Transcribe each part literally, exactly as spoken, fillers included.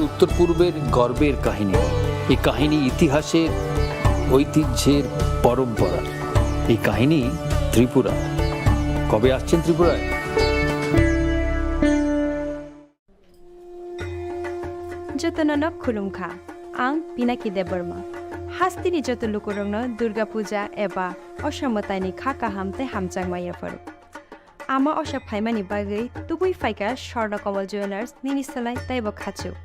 উত্তর পূর্বের গর্বের কাহিনী। এই কাহিনী ইতিহাসের ঐতিহ্যের পরম্পরা। এই কাহিনী ত্রিপুরা। কবে আসছেন ত্রিপুরায়? Jotono no khulumkha. Ang Pinaki Debbarma. Hasteni joto lukurokno Durga Puja eba Osha mwtaini kha kaham tei hamjakma yapharo. Ama Osha phaimani bagwi tubui phaikha Swarna Kamal Jewellers nini slai teibo khachuk.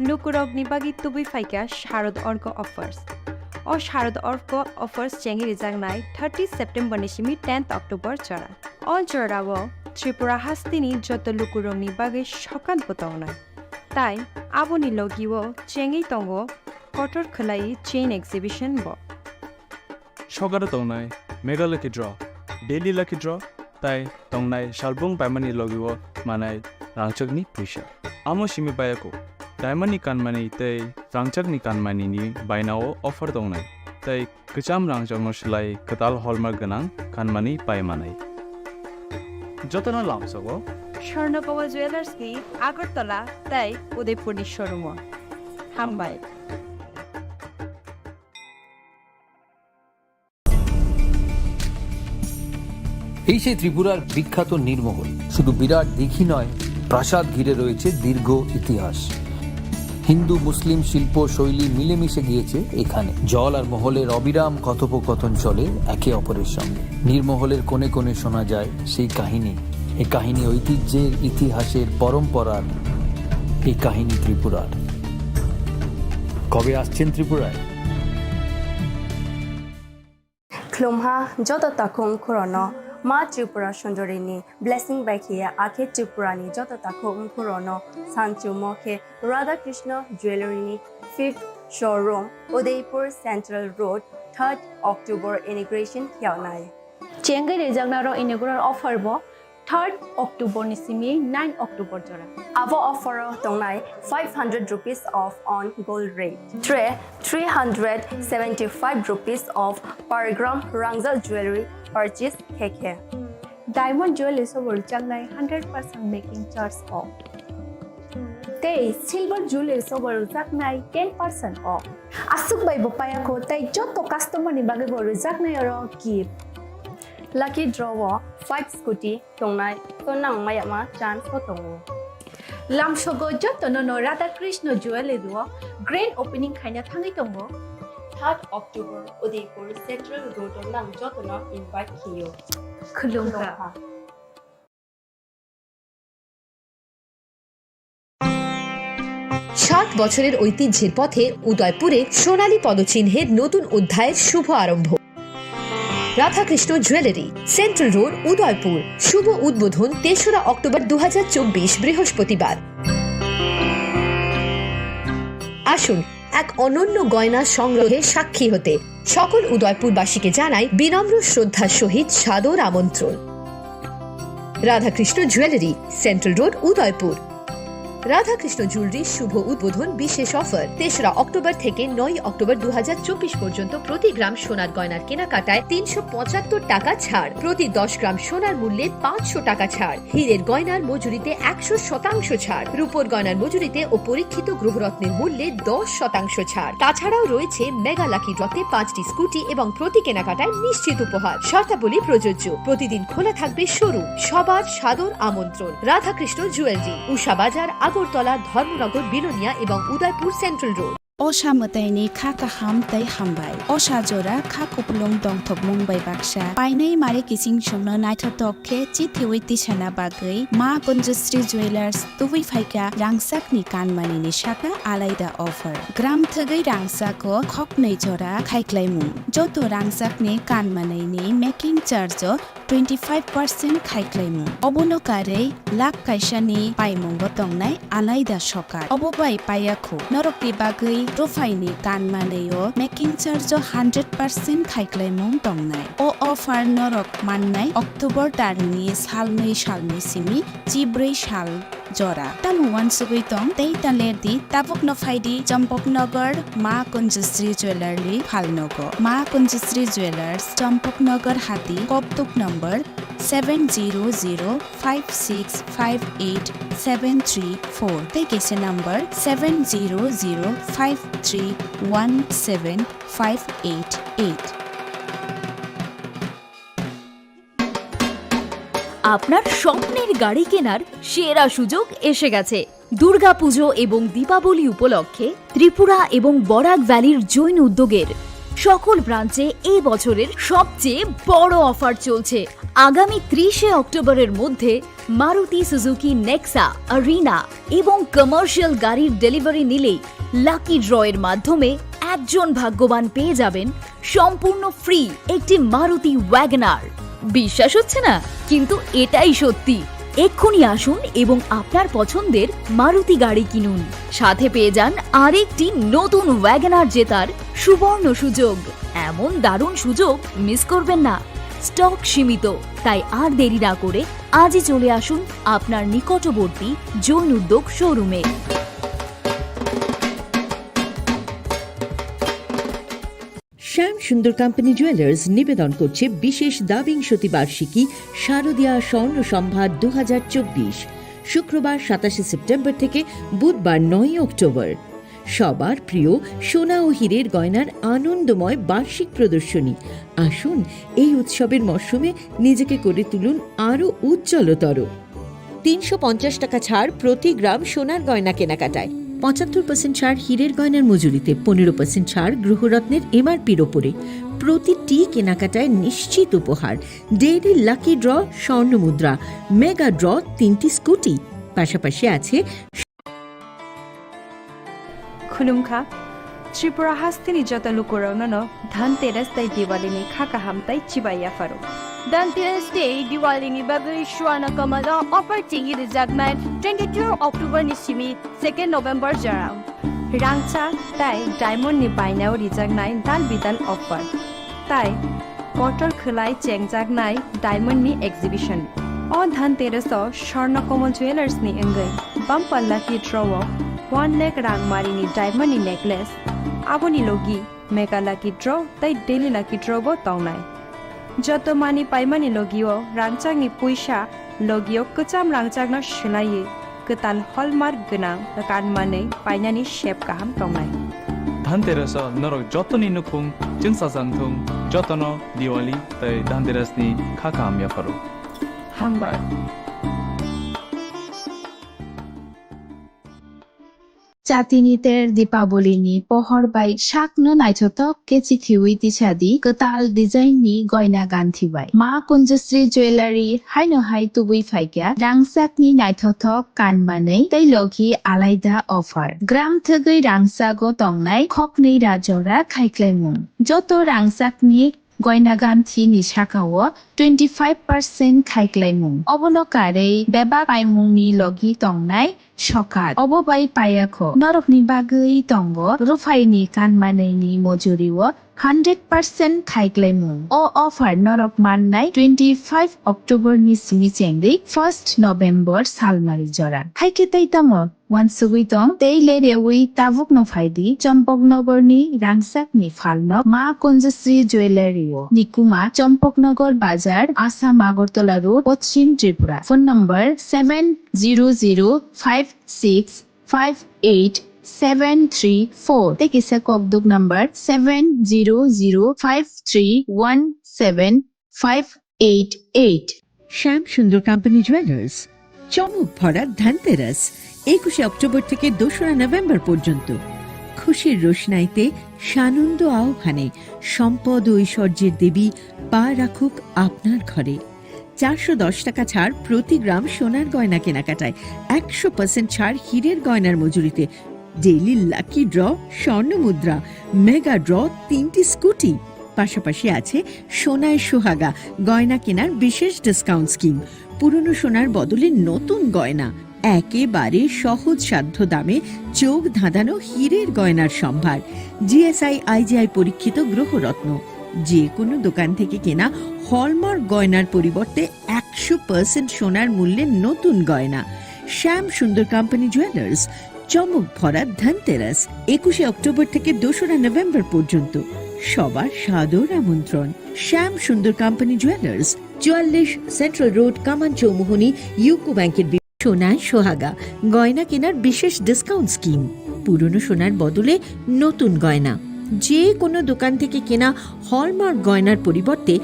Lukurokni bagwi tubui phaikha Sharad Orko Offers. O Sharad Orko Offers chengwi rijaknai thirty September ni simi tenth October jora. O jorao Tripura hasteni joto lukurokni bagwi sokat bo tongnai. Tai aboni logio chengwi tongo kotor khwlai chain exhibition bo. Sokaro tongnai Mega Lucky Draw, Daily Lucky Draw, tai tongnai salbung paimani logio manai rangchakni puisa. Amo simi bayako, diamond ni kanmani tei rangchakni kanmani ni bainao offer tongnai, tai kwcham rangchakno swlai kwtal hallmark gwnang kanmani pai manai. Jotono lamsogo Swarna Kamal Jewellers ni Agartala tei Udaipur ni showroom o. Hambai. এই সেই ত্রিপুরার বিখ্যাত নীরমহল। শুধু বিরাট দিঘি নয়, প্রাসাদ ঘিরে রয়েছে দীর্ঘ ইতিহাস। হিন্দু মুসলিম শিল্প শৈলী মিলেমিশে গিয়েছে এখানে। জল আর মহলের অবিরাম কথোপকথন চলে একে অপরের সঙ্গে। নীরমহলের কোণে কোণে শোনা যায় সেই কাহিনী। এই কাহিনী ঐতিহ্যের, ইতিহাসের, পরম্পরার। এই কাহিনী ত্রিপুরার। কবে আসছেন ত্রিপুরায়? Khulumha joto takhuk wngkhorokno Ma Tripura Sundori ni blessing bai khiya, akhe Tripura ni joto takhuk wngkhorokno sanchumo khe Radha Krishna Jewellery ni fifth showroom, Udaipur Central Road, third October inauguration khiyaunai. Chengwi rijaknai rok inaugural offer bo third October ni simi nine October jora. Abo offer o tongnai five hundred rupees off on gold rate, three hundred seventy-five rupees off per gram rangjak jewellery purchase khe khe. Diamond jewellery sobo rwjaknai hundred percent making charge off. Tei silver jewellery sobo rwjaknai ten percent off. Aswk bai bo payakho tei joto customer ni bagwi bo rwjaknai oro gift. Lucky draw o five scooty tongnai, to nang mayama chance bo tongo. Lamsogo jotono no Radha Krishna Jewellery o grand opening khaina thangwi tongo. Third October, Udaipur Central Road o nang jotono invite khiyo. Khulumkha. Khulumkha. সাত বছরের ঐতিহ্যের পথে উদয়পুরে সোনালী পদচিহ্নের নতুন অধ্যায়ের শুভ আরম্ভ। Radhakrishna jewellery, central road, Udaipur. শুভ উদ্বোধন তেসরা অক্টোবর দু হাজার চব্বিশ, বৃহস্পতিবার। আসুন এক অনন্য গয়না সংগ্রহের সাক্ষী হতে। সকল উদয়পুরবাসীকে জানাই বিনম্র শ্রদ্ধার সহিত সাদর আমন্ত্রণ। Radhakrishna jewellery, central road, Udaipur. Radhakrishna জুয়েলারির শুভ উদ্বোধন বিশেষ অফার, তেসরা অক্টোবর থেকে নয় অক্টোবর দু হাজার চব্বিশ পর্যন্ত প্রতি গ্রাম সোনার গয়নার কেনাকাটায় তিনশো পঁচাত্তর টাকা ছাড়, প্রতি দশ গ্রাম সোনার মূল্যে পাঁচশো টাকা ছাড়, হীরের গয়নার মজুরিতে একশো শতাংশ ছাড়, রূপোর গয়নার মজুরিতে ও পরীক্ষিত গ্রহরত্নের মূল্যে দশ শতাংশ ছাড়। তাছাড়াও রয়েছে মেগা লাকি ড্রতে পাঁচটি স্কুটি এবং প্রতি কেনাকাটায় নিশ্চিত উপহার। শর্তাবলী প্রযোজ্য। প্রতিদিন খোলা থাকবে শোরুম। সবার সাদর আমন্ত্রণ। রাধাকৃষ্ণ জুয়েলারি, উষা বাজার, আগরতলা, ধর্মনগর, বিলোনিয়া এবং Udaipur central road. Osha mwtaini kha kaham tei hambai. Osha jora kha kupulung dongthokmung bai baksa. Painai mare kiching chwngno naithotok khe chithiwi tisana bagwi Ma Kunjusri Jewellers tubui phaikha rangchakni kanmanini saka alaida offer. Gram thwgwi rangchako khoknwi jora khaiklaimung. Joto rangchakni kanmanini making charge o twenty five percent khaiklaimung. Obono karwi lakh kaisani paimungo tongnai alaida sokar. Obo bai payakhu norokni bagwi ruphaini kanmanwi o making charge o hundred percent khaiklaimung tongnai. O offer norok mannai October tarni salnwi salnwi simi chibrwi sal jora. Tamo uansugwi tong tei ta lerdi, tabukno phaidi Champaknagar Ma Kunjusri Jewellery phalnogo. Ma Kunjusri Jewellers, Champaknagar hati, Koptuk number seven zero zero five six five eight seven three four tei kaisa number seven zero zero five three one seven five eight eight. আপনার স্বপ্নের গাড়ি কেনার সেরা সুযোগ এসে গেছে। দুর্গাপুজো এবং দীপাবলি উপলক্ষে ত্রিপুরা এবং বরাক ভ্যালির জৈন উদ্যোগের সকল ব্রাঞ্চে এই বছরের সবচেয়ে বড় অফার চলছে। আগামী ত্রিশে অক্টোবরের মধ্যে মারুতি সুজুকি নেক্সা, আরিনা এবং কমার্শিয়াল গাড়ির ডেলিভারি নিলেই লাকি ড্রয়ের মাধ্যমে একজন ভাগ্যবান পেয়ে যাবেন সম্পূর্ণ ফ্রি একটি মারুতি ওয়াগনার। বিশ্বাস হচ্ছে না, কিন্তু এটাই সত্যি। এক্ষুনি আসুন এবং আপনার পছন্দের মারুতি গাড়ি কিনুন। সাথে পেয়ে যান আরেকটি নতুন ওয়াগনার জেতার সুবর্ণ সুযোগ। এমন দারুণ সুযোগ মিস করবেন না। স্টক সীমিত, তাই আর দেরি না করে আজই চলে আসুন আপনার নিকটবর্তী জৈন উদ্যোগ শোরুমে। শ্যাম সুন্দর কোম্পানি জুয়েলার্স নিবেদন করছে বিশেষ দ্বাবিংশতি বার্ষিকী শারদীয়া স্বর্ণ সম্ভার দু হাজার চব্বিশ, শুক্রবার সাতাশে সেপ্টেম্বর থেকে বুধবার নয়ই অক্টোবর। সবার প্রিয় সোনা ও হীরের গয়নার আনন্দময় বার্ষিক প্রদর্শনী। আসুন, এই উৎসবের মরশুমে নিজেকে করে তুলুন আরও উজ্জ্বলতর। তিনশো পঞ্চাশ টাকা ছাড় প্রতি গ্রাম সোনার গয়না কেনাকাটায়, পঁচাত্তর পার্সেন্ট ছাড় হীরের গয়নার মজুরিতে, পনেরো পার্সেন্ট ছাড় গৃহরত্নের এমআরপির ওপরে। প্রতিটি কেনাকাটায় নিশ্চিত উপহার, ডেইলি লাকি ড্র, স্বর্ণ মুদ্রা, মেগা ড্র, তিনটি স্কুটি। পাশাপাশি আছে Khulumkha, Tripura hasteni joto lukurokno no Dhanteras tei Diwali ni kha kaham tei chibai yapharo. Dhanteras tei Diwali ni bagwi Swarna Kamal o offer chengwi rijaknai twenty-two October ni simi second November jora. Rangchak tei diamond ni bainao rijaknai dal bidal offer. Tai kotor khwlai chengjaknai diamond ni exhibition. O Dhanteras o Swarna Kamal Jewellers ni wngwi bumper lucky draw o one lakh rang mari ni diamond ni necklace, aboni logi mega lucky draw tei daily lucky draw bo tongnai. Joto mani paimani logi o rangchak ni puisa logi o kwcham rangchak no swlaiwi kwtal hallmark gwnang kanmanwi painani sep kaham tongnai. Dhanteras o norok jotoni nukhung chwngsajak thung, jotono Diwali tei Dhanteras ni kha kaham yapharo. Hambai. Chatini ter Dipaboli ni pohor bai sakno naithothok khe chithiwi tisadi kwtal design ni goina ganthi bai. Ma Kunjasri Jewellery haino hai tubui phaikha rangchak ni naithothok kanmanwi tei logi alaida offer. Gram thwgwi rangchago tongnai khoknwi ra jora khaiklaimung. Joto rangchak ni goina ganthi ni saka o twenty five percent khaiklaimung. Obono karwi bebak paimung ni logi tongnai sokat. Obo bai payakho. Norokni bagwi tongo ruphaini kanmanwini mojuri o hundred percent khaiklaimung. O offer norok mannai twenty five October ni simi chengwi first November salmari jora. Haikhe tei tamo wansugwi tong, tei le rewi tabukno phaidi Champaknagar ni rangchak ni phalno Ma Kunjasri Jewellery o. Nikuma Champaknagar Bazar, Assam Agartala Road, Poschim Tripura. Phone number seven zero zero five six five eight seven three four tei kisa kokduk number seven zero zero five three one seven five eight eight. শ্যাম সুন্দর company jewellers, চমক ভরা ধনতেরাস, একুশে অক্টোবর থেকে দোসরা নভেম্বর পর্যন্ত। খুশির রোশনাইতে সানন্দ আহ্বানে সম্পদ ও ঐশ্বর্যের দেবী পা রাখুক আপনার ঘরে। চারশো দশ টাকা ছাড় প্রতি গ্রাম সোনার গয়না কেনাকাটায়, একশো পার্সেন্ট ছাড় হীরের গয়নার মজুরিতে, ডেইলি লাকি ড্র, স্বর্ণ মুদ্রা, মেগা ড্র, তিনটি স্কুটি। পাশাপাশি আছে সোনায় সোহাগা গয়না কেনার বিশেষ ডিসকাউন্ট স্কিম। পুরনো সোনার বদলে নতুন গয়না, একেবারে সহজসাধ্য দামে চোখ ধাঁধানো হীরের গয়নার সম্ভার। জিএসআই আইজিআই পরীক্ষিত গ্রহরত্ন। যে কোনো দোকান থেকে কেনা হলমার্ক গয়নার পরিবর্তে একশো পার্সেন্ট সোনার মূল্যে নতুন গয়না। শ্যাম সুন্দর কোম্পানি জুয়েলার্স, চমক ভরা ধনতেরাস, একুশে অক্টোবর থেকে দোসরা নভেম্বর পর্যন্ত। সবার সাদর আমন্ত্রণ। শ্যাম সুন্দর কোম্পানি জুয়েলার্স, চুয়াল্লিশ সেন্ট্রাল রোড, কামান চৌমুহনী, ইউকো ব্যাংকের বি-, সোনায় সোহাগা, গয়না কেনার বিশেষ ডিসকাউন্ট স্কিম। পুরনো সোনার বদলে নতুন গয়না। যে কোনো দোকান থেকে কেনা হলমার্ক গয়নার পরিবর্তে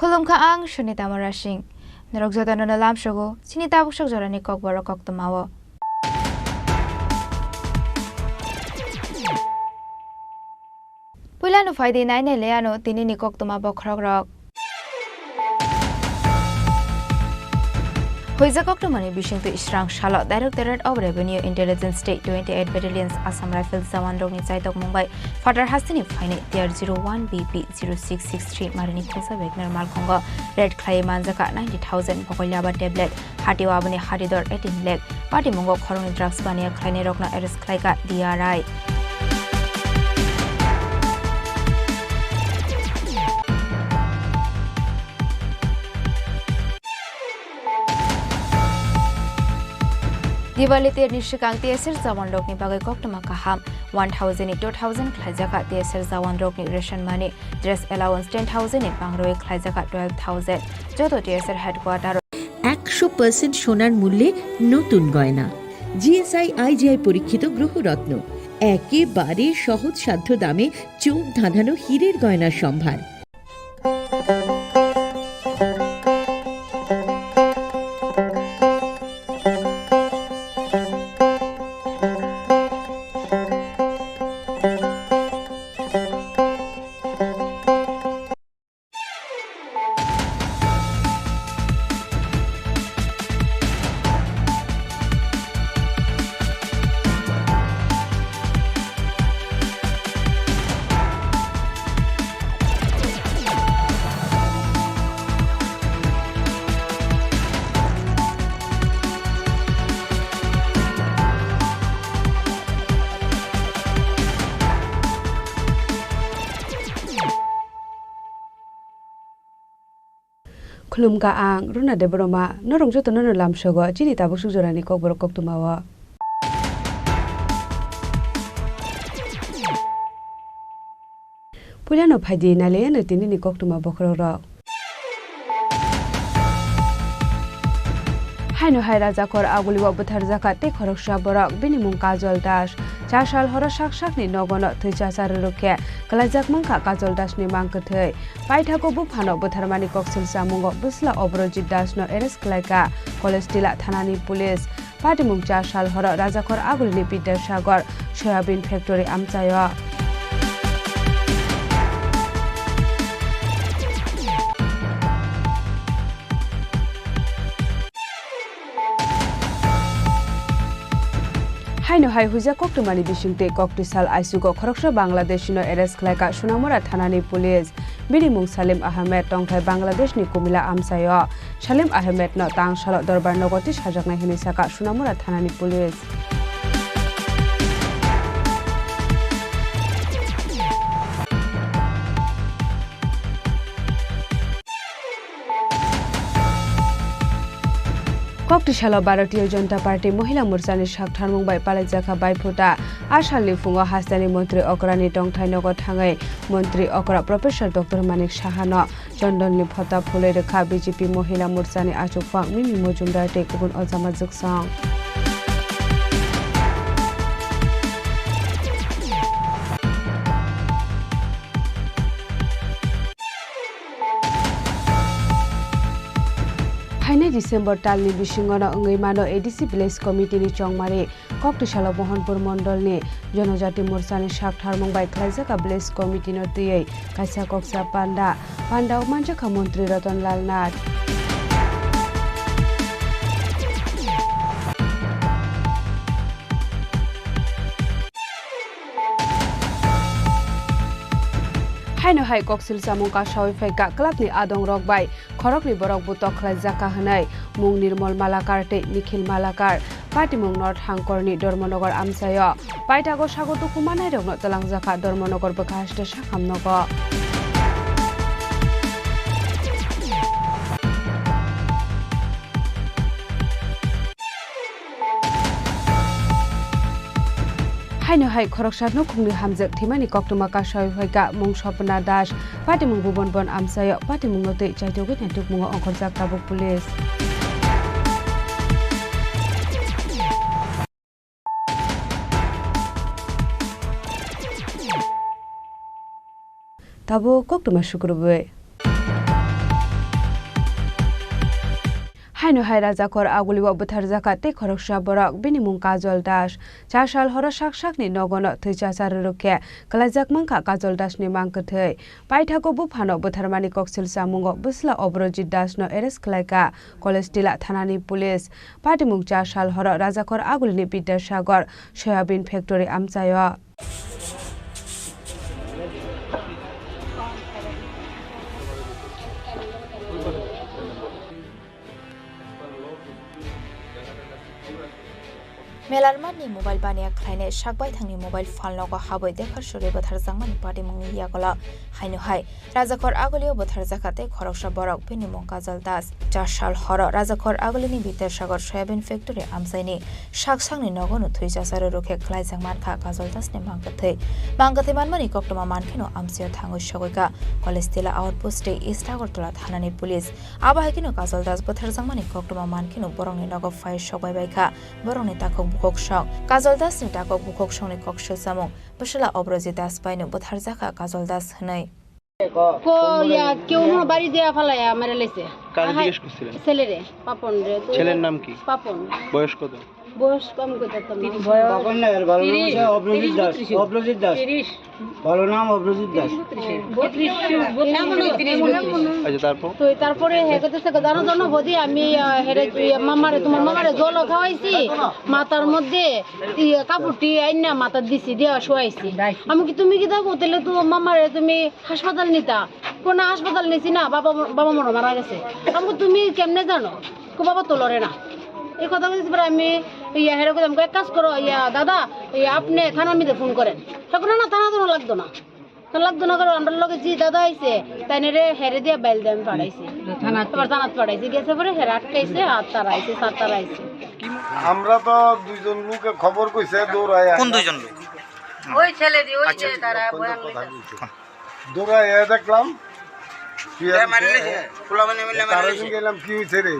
Khulumkha ang Sunita Murasing. Norok jotono no lamsogo, chini tabuk sok jorani kokborok koktwmao. Puilano phaidi nainai le ano tinini koktwma bokhorokrok. Huijak koktwmani bisingtwi srang salo Directorate of Revenue Intelligence State twenty-eight Battalions Assam Rifles jawanrokni chaitokmung bai Phatar hasteni phainai T R zero one B P zero six six three marini khungsa Wagner malkhungo raid khlaiwi manjakha ninety thousand bokoilaba tablet, hatio aboni hatidor eighteen lakh. Patimungo khoroknwi drugs baniya khlainairokno arrest khlaikha D R I. Diwali terni swkang T S R jawanrokni bagwi koktwma kaham, one thousand ni two thousand khlaijakha T S R jawanrokni ration money, dress allowance ten thousand ni bangroi khlaijakha twelve thousand. Joto T S R headquarter একশো percent সোনার মূল্যে নতুন গয়না। G S I I G I পরীক্ষিত গ্রহরত্ন, একেবারে সহজসাধ্য দামে চোখ ধাঁধানো হীরের গয়নার সম্ভার। Khulumkha ang Runa Debbarma, norok jotono no lamsogo chini tabuk suk jorani kokborok koktwmao. Puilano phaidi nailaiano tinini koktwma bokhorokrok. Haino hai Rajakhor Agulio bwtharjakha tei khoroksa borok, bini mung Kajol Das. Char sal horo sak sakni nogono thwi chachar rwrwk khe kwlaijak mankha Kajol Dasni mang kwthwi. Paithago buphano bwtharmani koksil chamungo bwsla Obrojit Dasno arrest khlaikha College Tila thanani police. Patimung char sal horo Rajakhor Agulini Bidyasagar soyabin factory amchaio. Haino hai huijak koktwmani bisingtwi kokti sal aisugo khoroksa Bangladeshino arrest khlaikha Sonamura thanani police. Bini mung Salim Ahmed, tongthai Bangladeshni Kumila amchaio. Salim Ahmedno tang salo dorbar nogo tisajaknai hwnwi sakha Sonamura thanani police. Kokti salo Bharatiya Janata Party Mohila Morchani saktharmung bai palaijakha baiphuta. A salni phungo hasteni montri okrani tongthai nogo thangwi montri okra Professor Doctor Manik Sahano chondonni phota phulwi rwkha B J P Mohila Morchani achukphang Mimi Mojumdar tei kubun ojama jwksong. Phainai December talni bisingono wngwi mano A D C Village Committee ni chongmari. Koktwsalo Mohanpur Mondolni Jonojati Morchani sak tharmung bai khlaijak a Village Committee no twiwi kaisa koksa panda. Pandao manjakha Montri Ratan Lal Nath. Haino hai koksil chamung kasawi phaikha club ni adong rok bai khoroknwi borok butok khlaijakha hwnwi mung Nirmol Malakar tei Nikhil Malakar. Patimung North Hangkorni Dharmanagar amchaio paithago sago tuku manairokno twlangjakha Dharmanagar bwkha haste sakham nogo. Haino hai khoroksa nukhungni hamjak thwimani koktwma kasawi phaikha mung Swapna Das, patimung Bhuban Bon amchaio, patimungno twi chaitugwi naitukmungo ongkhorjak tabuk police. Tabuk koktwma sukrubwi. Haino hai Rajakhor Agulio bwtharjakha tei khoroksa borok, bini mung Kajol Das. Chasal horo sak sakni nogono thwi chasa rwrwk khe kwlaijak mankha Kajol Dasni mang kwthwi. Paithago buphano bwtharmani koksil chamungo bwsla Obrojit Dasno arrest khlaikha Kolestila thanani police. Patimung Chasal horo Rajakhor Agulini Bidyasagar soyabin factory amchaio. Melarmani mobile baniya khlainai sakbaithangni mobile phalnogo habwi dekhar suri bwtharjakmani patimungni yagulo haino hai Rajakhor Agulio bwtharjakha tei khoroksa borok, bini mung Kajol Das. Chasal horo Rajakhor Agulini Bidyasagar soyabin factory amchaini sak sakni nogono thwi chasa rwrwk khe kwlaijak mankha Kajol Dasni mang kwthwi. Mang kwthwi manmani koktwma mankheno amchaio thangwi sogwikha Kolestila outpost tei East Agartala thanani police. Abo hai kheno Kajol Das bwtharjakmani koktwma mankheno borokni nogo phai sokbai baikha borokni takhuk bukhuk song. Kajol Dasni takhuk bukhuk songni kok swchamung bwsla Obrojit Das baino bwtharjakha Kajol Das hwnwi. Ko ya, কেউ মনে বাড়ি দেয়া ফালাইয়া মেরে লাইছে। কারে জিজ্ঞেস করছিলেন? ছেলেরে, পাপন রে। তো ছেলের নাম কি? পাপন। বয়স কত? বয়স কম করতে তো না। তিরিশ। বয়স পাপন না, এর ভালো নাম তিরিশ, হচ্ছে অভ্রজিৎ তিরিশ দাস। বত্রিশ। অভ্রজিৎ দাস। তিরিশ। ভালো নাম অভ্রজিৎ দাস। বত্রিশ, বত্রিশ, বত্রিশ। আচ্ছা, তারপর? তো তারপরে হে করতেছে, "জানো, জানো, বৌদি, আমি, আহ, হেরে, ইয়ে, মামারে, তোমার মামারে জল খাওয়াইছি, মাথার মধ্যে, ইয়ে, কাপড়টি আইনা মাথার দিছি, দিয়া শোয়াইছি।" আমি কি, "তুমি কি দেখো, তাহলে তো মামারে তুমি হাসপাতাল নিতা?" কো, "না, হাসপাতাল নিছি না, বাবা, বাবা মনে মারা গেছে।" আমি কো, "তুমি কেমনে জানো?" কো, "বাবা তো লড়ে না।" এই কথা বলছি, পরে আমি ইয়া হেরে কইলাম, "এক কাজ করো, ইয়া দাদা, ইয়া আপনি থানার মধ্যে ফোন করেন।" তখন না, থানা তো লাগতো না, তো লাগতো না, কারণ আমরা লগে যে দাদা আইছে, তাই রে হেরে দিয়ে বাইল দিয়ে আমি পাঠাইছি। থানাত? তোমার থানাত পাঠাইছি, গেছে পরে হেরে আটকাইছে, আর তারা আইছে, স্যার তারা আইছে। আমরা তো দুইজন লোকে খবর কইছে, দৌড়ায় কোন আইলাম। দুইজন লোক? ওই ছেলে দিয়ে, ওই আচ্ছা। যে তারা বয়ান কথা লইছে। বলছে। দৌড়াইয়া দেখলাম, কি আর এ, মারি হইছে? লাইছে। পোলাপানে মিলে মারি তারে লাইছে। গেলাম, "কি হইছে রে?"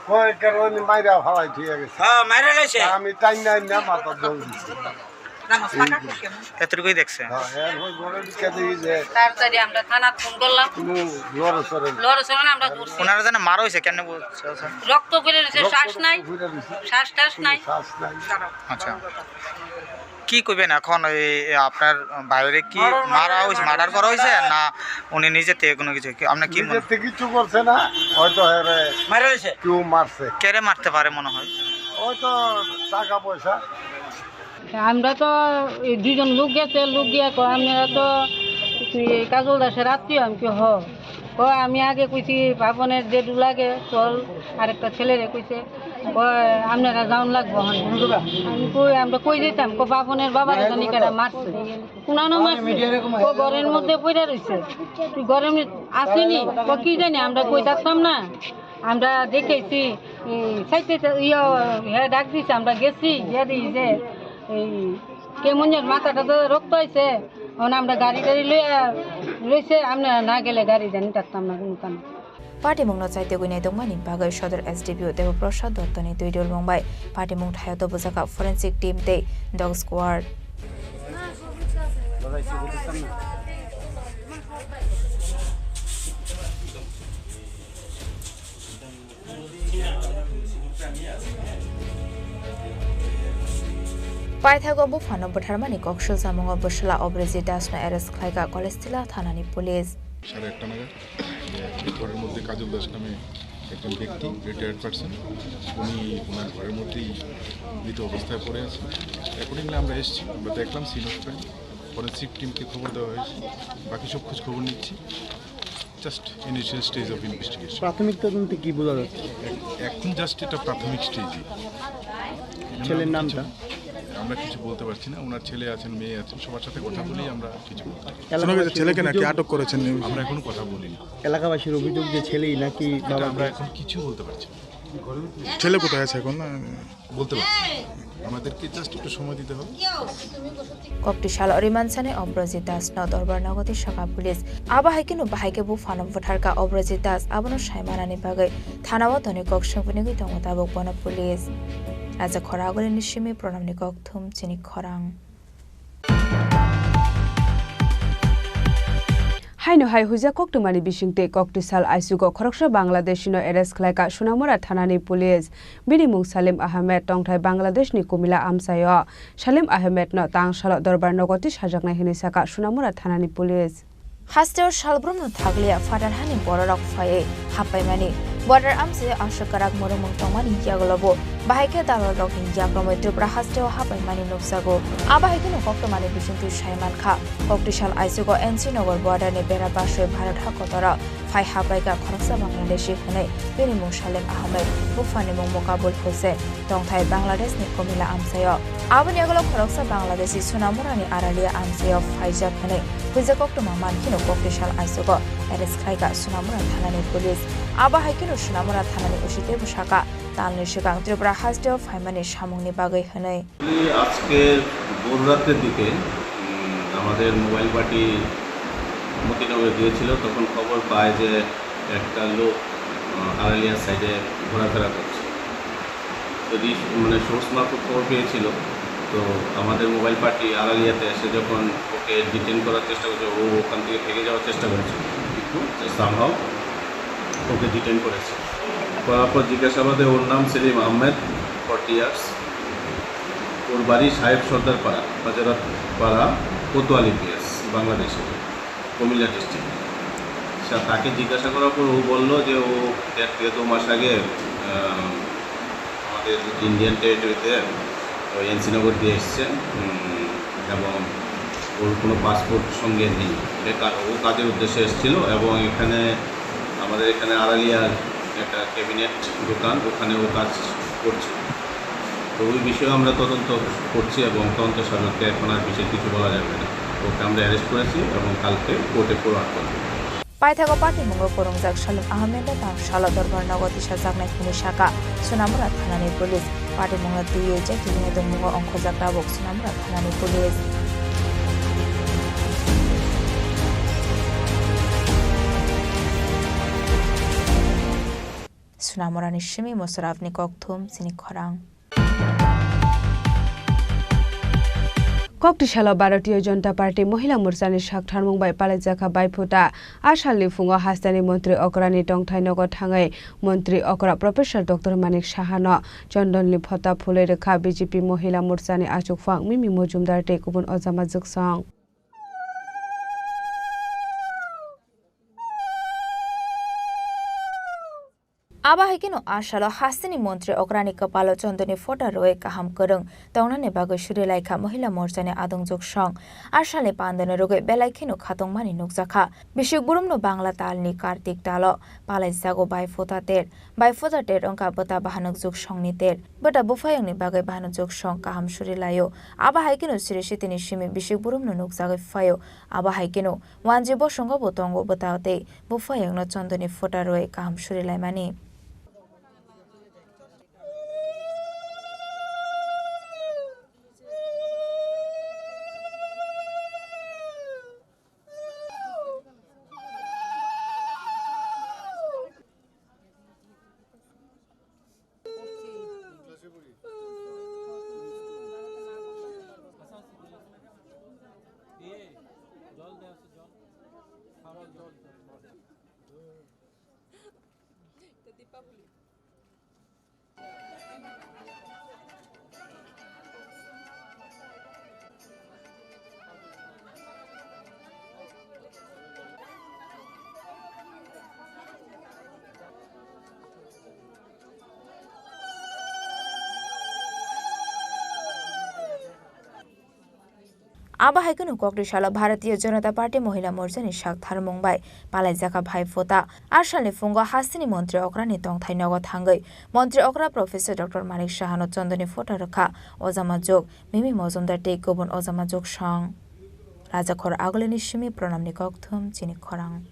কয়, "কারণ মাইরা ফালাই থইয়া গেছে।" হ্যাঁ, মাইরা লাইছে। তা আমি টাইম নাই না, মাথা দৌড় দিছি। এতটুকুই দেখছে। হ্যাঁ, এর ওই ঘরে ঢুকে দেখি যে তাড়াতাড়ি আমরা থানাত ফোন করলাম। কোনো লড়াচড়া নেই। লড়াচড়া না, আমরা ধরছি। ওনারা যেন মারা হয়েছে, কেন বলছে? রক্ত পড়ে রয়েছে, রক্ত শ্বাস নাই। পড়ে রয়েছে। শ্বাস টাস কোনো নাই। শ্বাস নাই। আচ্ছা। কি কইবেন এখন, এই আপনার ভাইরে কি মারা হইছে, মার্ডার করা হইছে, না উনি নিজে থেকে কোনো কিছু কি, আপনার কি মনে? নিজে থেকে কিছু করছে না, হয়তো এরে মারা হইছে। কেউ মারছে। কেরে মারতে পারে মনে হয়? হয়তো টাকা পয়সা। আমরা তো এই দুইজন লোক গেছে, লোক গিয়া কয়, "আপনারা তো এই কাজল দাসের আত্মীয়?" আমি কি, "হ।" কয়, "আমি আগে কইছি, বাপনের যে ডুলাগে চল, আরেকটা ছেলেরে কইছে।" কয়, "আপনারা যাওন লাগবো এখন।" আমি কই, "আমরা কই যেতাম?" কয়, "বাপনের বাবারে জানি কারা মারছে।" কোনানো মারছে? কয়, "ঘরের মধ্যে পড়ে রইছে।" তুই ঘরের মধ্যে আসেনি? কয়, "কি জানি, আমরা কই থাকতাম না।" আমরা দেখেছি, এই সাইডে তো ইয়ে, হ্যাঁ, ডাক দিছে, আমরা গেছি, গিয়া দেখি যে এই কেমন যেন মাথাটা তো রক্ত হয়েছে, এখন আমরা গাড়ি টাড়ি লইয়া রয়েছে, আমরা না গেলে গাড়ি জানি ডাকতাম না কোনো কারণে। Patimungno chaitugwi naitokmani bagwi Sodor S D P O Debaprasad Dotto ni twi dulmung bai patimung thaio tobojak forensic team tei dog squad. Paithago buphano butharmani kok sukjamungo bwsla Obrijit Dasno arrest khlaikha Kolestila thanani police. সাড়ে একটা নাগাদ যে ঘরের মধ্যে কাজল দাস নামে একজন ব্যক্তি, retired person, উনি ওনার ঘরের মধ্যেই মৃত অবস্থায় পড়ে আছেন। অ্যাকর্ডিংলি আমরা এসেছি, আমরা দেখলাম সিন অফ ক্রাইম, ফরেন্সিক টিমকে খবর দেওয়া হয়েছে, বাকি সব খোঁজ খবর নিচ্ছি। Just initial stage of investigation. প্রাথমিক তদন্তে কি বোঝা যাচ্ছে? এখন জাস্ট এটা প্রাথমিক স্টেজে। ছেলের নামটা? আমরা কিছু বলতে পারছি না। ওনার ছেলে আছেন, মেয়ে আছেন, সবার সাথে কথা বলেই আমরা কিছু বলতে পারি। শোনা গেছে ছেলেকে নাকি আটক করেছেন। আমরা এখনো কথা বলিনি। এলাকাবাসীর অভিযোগ যে ছেলেই নাকি বাবা। আমরা এখন কিছু বলতে পারছি না। ছেলে কোথায় আছে এখন? বলতে পারছি না। আমাদেরকে জাস্ট একটু সময় দিতে হবে। Kokti salo rimansani Obrojit Das no dorbar nogo twi saka police. Abo hai kheno bahai khe buphano butharkha Obrojit Das, abono saimanani bagwi thanao toni kok swngphinigwi tongo tabuk bono police. Raja khoragulini simi Pranamni kokthum chini khorang. Haino hai huijak koktwmani bisingtwi kokti sal aisugo khoroksa Bangladeshino arrest khlaikha Sunamura thanani police. Bini mung Salim Ahmed, tongthai Bangladeshni Kumila amchaio. Salim Ahmedno tang salo dorbar nogo twi sajaknai hwnwi sakha Sunamura thanani police. Hasteo salbrumno thakliya phatar hani bororok phaiwi happaimani. Border amchaio aswk kwrak moromung tongmani yagulobo bahai khe dalolrokni yakromwi Tripura hasteo happaimani nukjago. Abo hai kheno koktwmani bisingtwi sai mankha, kokti sal aisugo N C Nagar borderni bera baswi Bharat hakotoro phai happaikha khoroksa Bangladeshi hwnwi, bini mung Salim Ahmed, buphani mung Mokabul Hussain, tongthai Bangladeshni Komila amchaio. Aboni yagulo khoroksa Bangladeshi Sunamurani Aralia amchaio phaijak hwnwi huijak koktwma mankheno kokti sal aisugo arrest khlaikha Sunamura thanani police. Abo hai kheno Sunamura thanani O C teibo sakha, talni swkang Tripura hasteo phaimani samungni bagwi hwnwi. আজকে ভোর রাতের দিকে, উম, আমাদের mobile party Motinagar গিয়েছিল, তখন খবর পায় যে একটা লোক, আহ, আড়ালিয়ার সাইডে ঘোরাফেরা করছে। তো রি-, মানে, সোর্স মারফত খবর পেয়েছিল, তো আমাদের মোবাইল পার্টি আড়ালিয়াতে এসে যখন ওকে ডিটেইন করার চেষ্টা করছে, ও ওখান থেকে ভেগে যাওয়ার চেষ্টা করেছে, কিন্তু সামহাও ওকে ডিটেইন করেছে। করার পর জিজ্ঞাসাবাদে ওর নাম সেলিম আহমেদ, ফর্টি ইয়ার্স, ওর বাড়ি সাহেব সর্দার পাড়া, বাজারত পাড়া, কোতোয়ালি পিএস, বাংলাদেশে, কুমিল্লা ডিস্ট্রিক্ট। আচ্ছা, তাকে জিজ্ঞাসা করার পর ও বলল যে ও দেড় থেকে দু মাস আগে, আহ, আমাদের ইন্ডিয়ান টেরিটরিতে ওই এনসি নগর দিয়ে এসছে, উম, এবং ওর কোনো পাসপোর্ট সঙ্গে নেই। এটা কা-, ও কাজের উদ্দেশ্যে এসেছিল এবং এখানে আমাদের এখানে আড়ালিয়ার একটা ক্যাবিনেট দোকান, ওখানে ও কাজ করছে। তো ওই বিষয়ে আমরা তদন্ত করছি এবং তদন্ত সাপেক্ষে এখন আর বিশেষ কিছু বলা যাবে না। ওকে আমরা অ্যারেস্ট করেছি এবং কালকে কোর্টে ফরওয়ার্ড করব। Paithago patimungo kwrwngjak Salim Ahmedno tang salo dorbar nogo tisajaknai hwnwi sakha Sunamura thanani police. Patimungno twiwi je kiphilwi tongmungo ongkhorjak tabuk Sunamura thanani police. Sunamurani simi Musharrafni kokthum chini khorang. Kokti salo Bharatiya Janata Party Mohila Morchani saktharmung bai palaijakha baiphuta. A salni phungo hasteni montri okrani tongthai nogo thangwi montri okra Professor Doctor Manik Sahano chondonni phota phulwi rwkha B J P Mohila Morchani achukphang Mimi Mojumdar tei kubun ojama jwksong. Abo hai kheno a salo hasteni montri okrani kwpalo chondonni phota rwui kaham kwrwng tongnani bagwi suri laikha Mohila Morchani adongjwk song. A salni pandano rwgwi belai kheno khatungmani nukjakha. Bisik burumno Bangla talni Kartik talo palaijago bai phota ter. Bai phota ter wngkha bwta bahanokjwk songni ter. Bwta buphayungni bagwi bahanokjwk song kaham suri laio. Abo hai kheno siri sitini simi bisik burumno nukjagwi phaio. Abo hai kheno Wanji bosongo bo tongo bwta tei buphayungno chondonni phota rwui kaham suri laimani. Abo hai kheno kokti salo Bharatiya Janata Party Mohila Morcha ni sak tharmung bai palaijak kha bhai phuta. A salni phungo hasteni montri okrani tongthai nogo thangwi montri okra Professor Doctor Manik Saha no chondoni photo rwkha, ojama jok Mimi Mojumdar tei kubun ojama jok song. Rajakhor Agulini simi Pranamni kokthum chini khorang.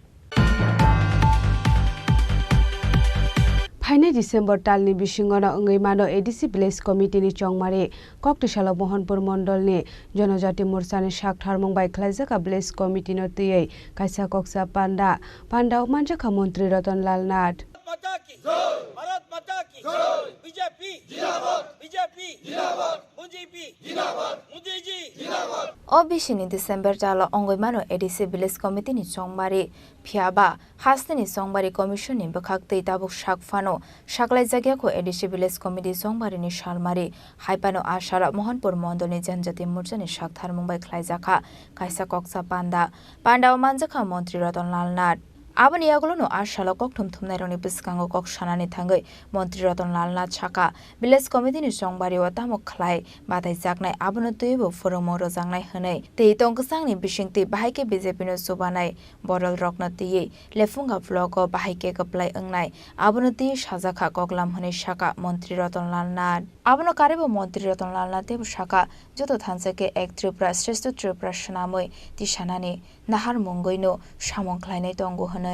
Phainai December talni bisingono wngwi mano A D C Village Committee ni chongmari. Koktisalo Mohanpur Mondolni Jonojati Morchani sak tharmung bai khlaijak a Village Committee no twiwi kaisa koksa panda. Pandao manjakha Montri Ratan Lal Nath. Bharat माता की जय। भारत माता की जय। बीजेपी जिंदाबाद। बीजेपी जिंदाबाद। मोदी जी जिंदाबाद। मोदी जी जिंदाबाद। O bisini December talo wngwi mano A D C Village Committee ni chongmari, phiya ba hasteni chongmari commission ni bwkhak twi tabuk sak phano saklaijak ya kho A D C Village Committee chongmari ni salmari, hai phano a salo Mohanpur Mondol ni Janjati Morcha ni sak tharmung bai khlaijak kha kaisa koksa panda. Pandao manjakha Montri Ratan Lal Nath. Aboni yagulono a salo kokthum thumnairokni bwskango kok sanani thangwi Montri Ratan Lal Nath sakha, Village Committee ni chongbario tamo khlai bataijaknai, abono twibo phwrwngmung rwjaknai hwnwi. Tei tong kwchangni bisingtwi bahai khe B J P no chubanai bodolrokno twiwi Lephunga block o bahai khe kwplai wngnai, abono twiwi sajakha koklam hwnwi sakha Montri Ratan Lal Nath. Abono karwibo Montri Ratan Lal Nath teibo sakha, joto thansa khe Ek Tripura, Shrestho Tripura swnamwi tisanani naharmungwino samung khlainai tongo hwnwi.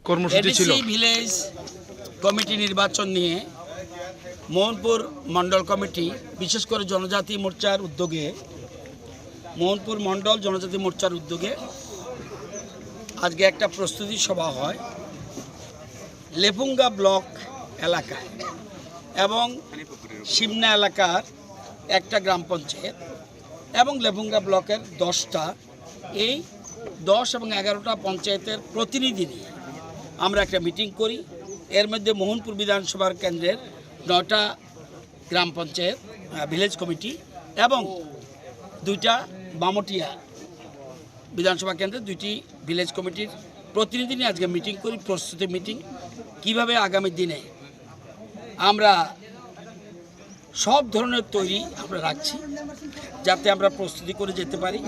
কর্মসূচি ছিল। ADC village committee নির্বাচন নিয়ে মোহনপুর মণ্ডল কমিটি, বিশেষ করে জনজাতি মোর্চার উদ্যোগে, মোহনপুর মণ্ডল জনজাতি মোর্চার উদ্যোগে আজকে একটা প্রস্তুতি সভা হয় লেফুঙ্গা ব্লক এলাকায় এবং সিমনা এলাকার একটা গ্রাম পঞ্চায়েত এবং লেফুঙ্গা ব্লকের দশটা, এই দশ এবং এগারোটা পঞ্চায়েতের প্রতিনিধি নিয়ে আমরা একটা মিটিং করি। এর মধ্যে মোহনপুর বিধানসভার কেন্দ্রের নয়টা গ্রাম পঞ্চায়েত, আহ, ভিলেজ কমিটি এবং দুইটা বামটিয়া বিধানসভা কেন্দ্রের দুইটি ভিলেজ কমিটির প্রতিনিধি নিয়ে আজকে মিটিং করি, প্রস্তুতি মিটিং, কিভাবে আগামী দিনে আমরা সব ধরনের তৈরি আমরা রাখছি, যাতে আমরা প্রস্তুতি করে যেতে পারি।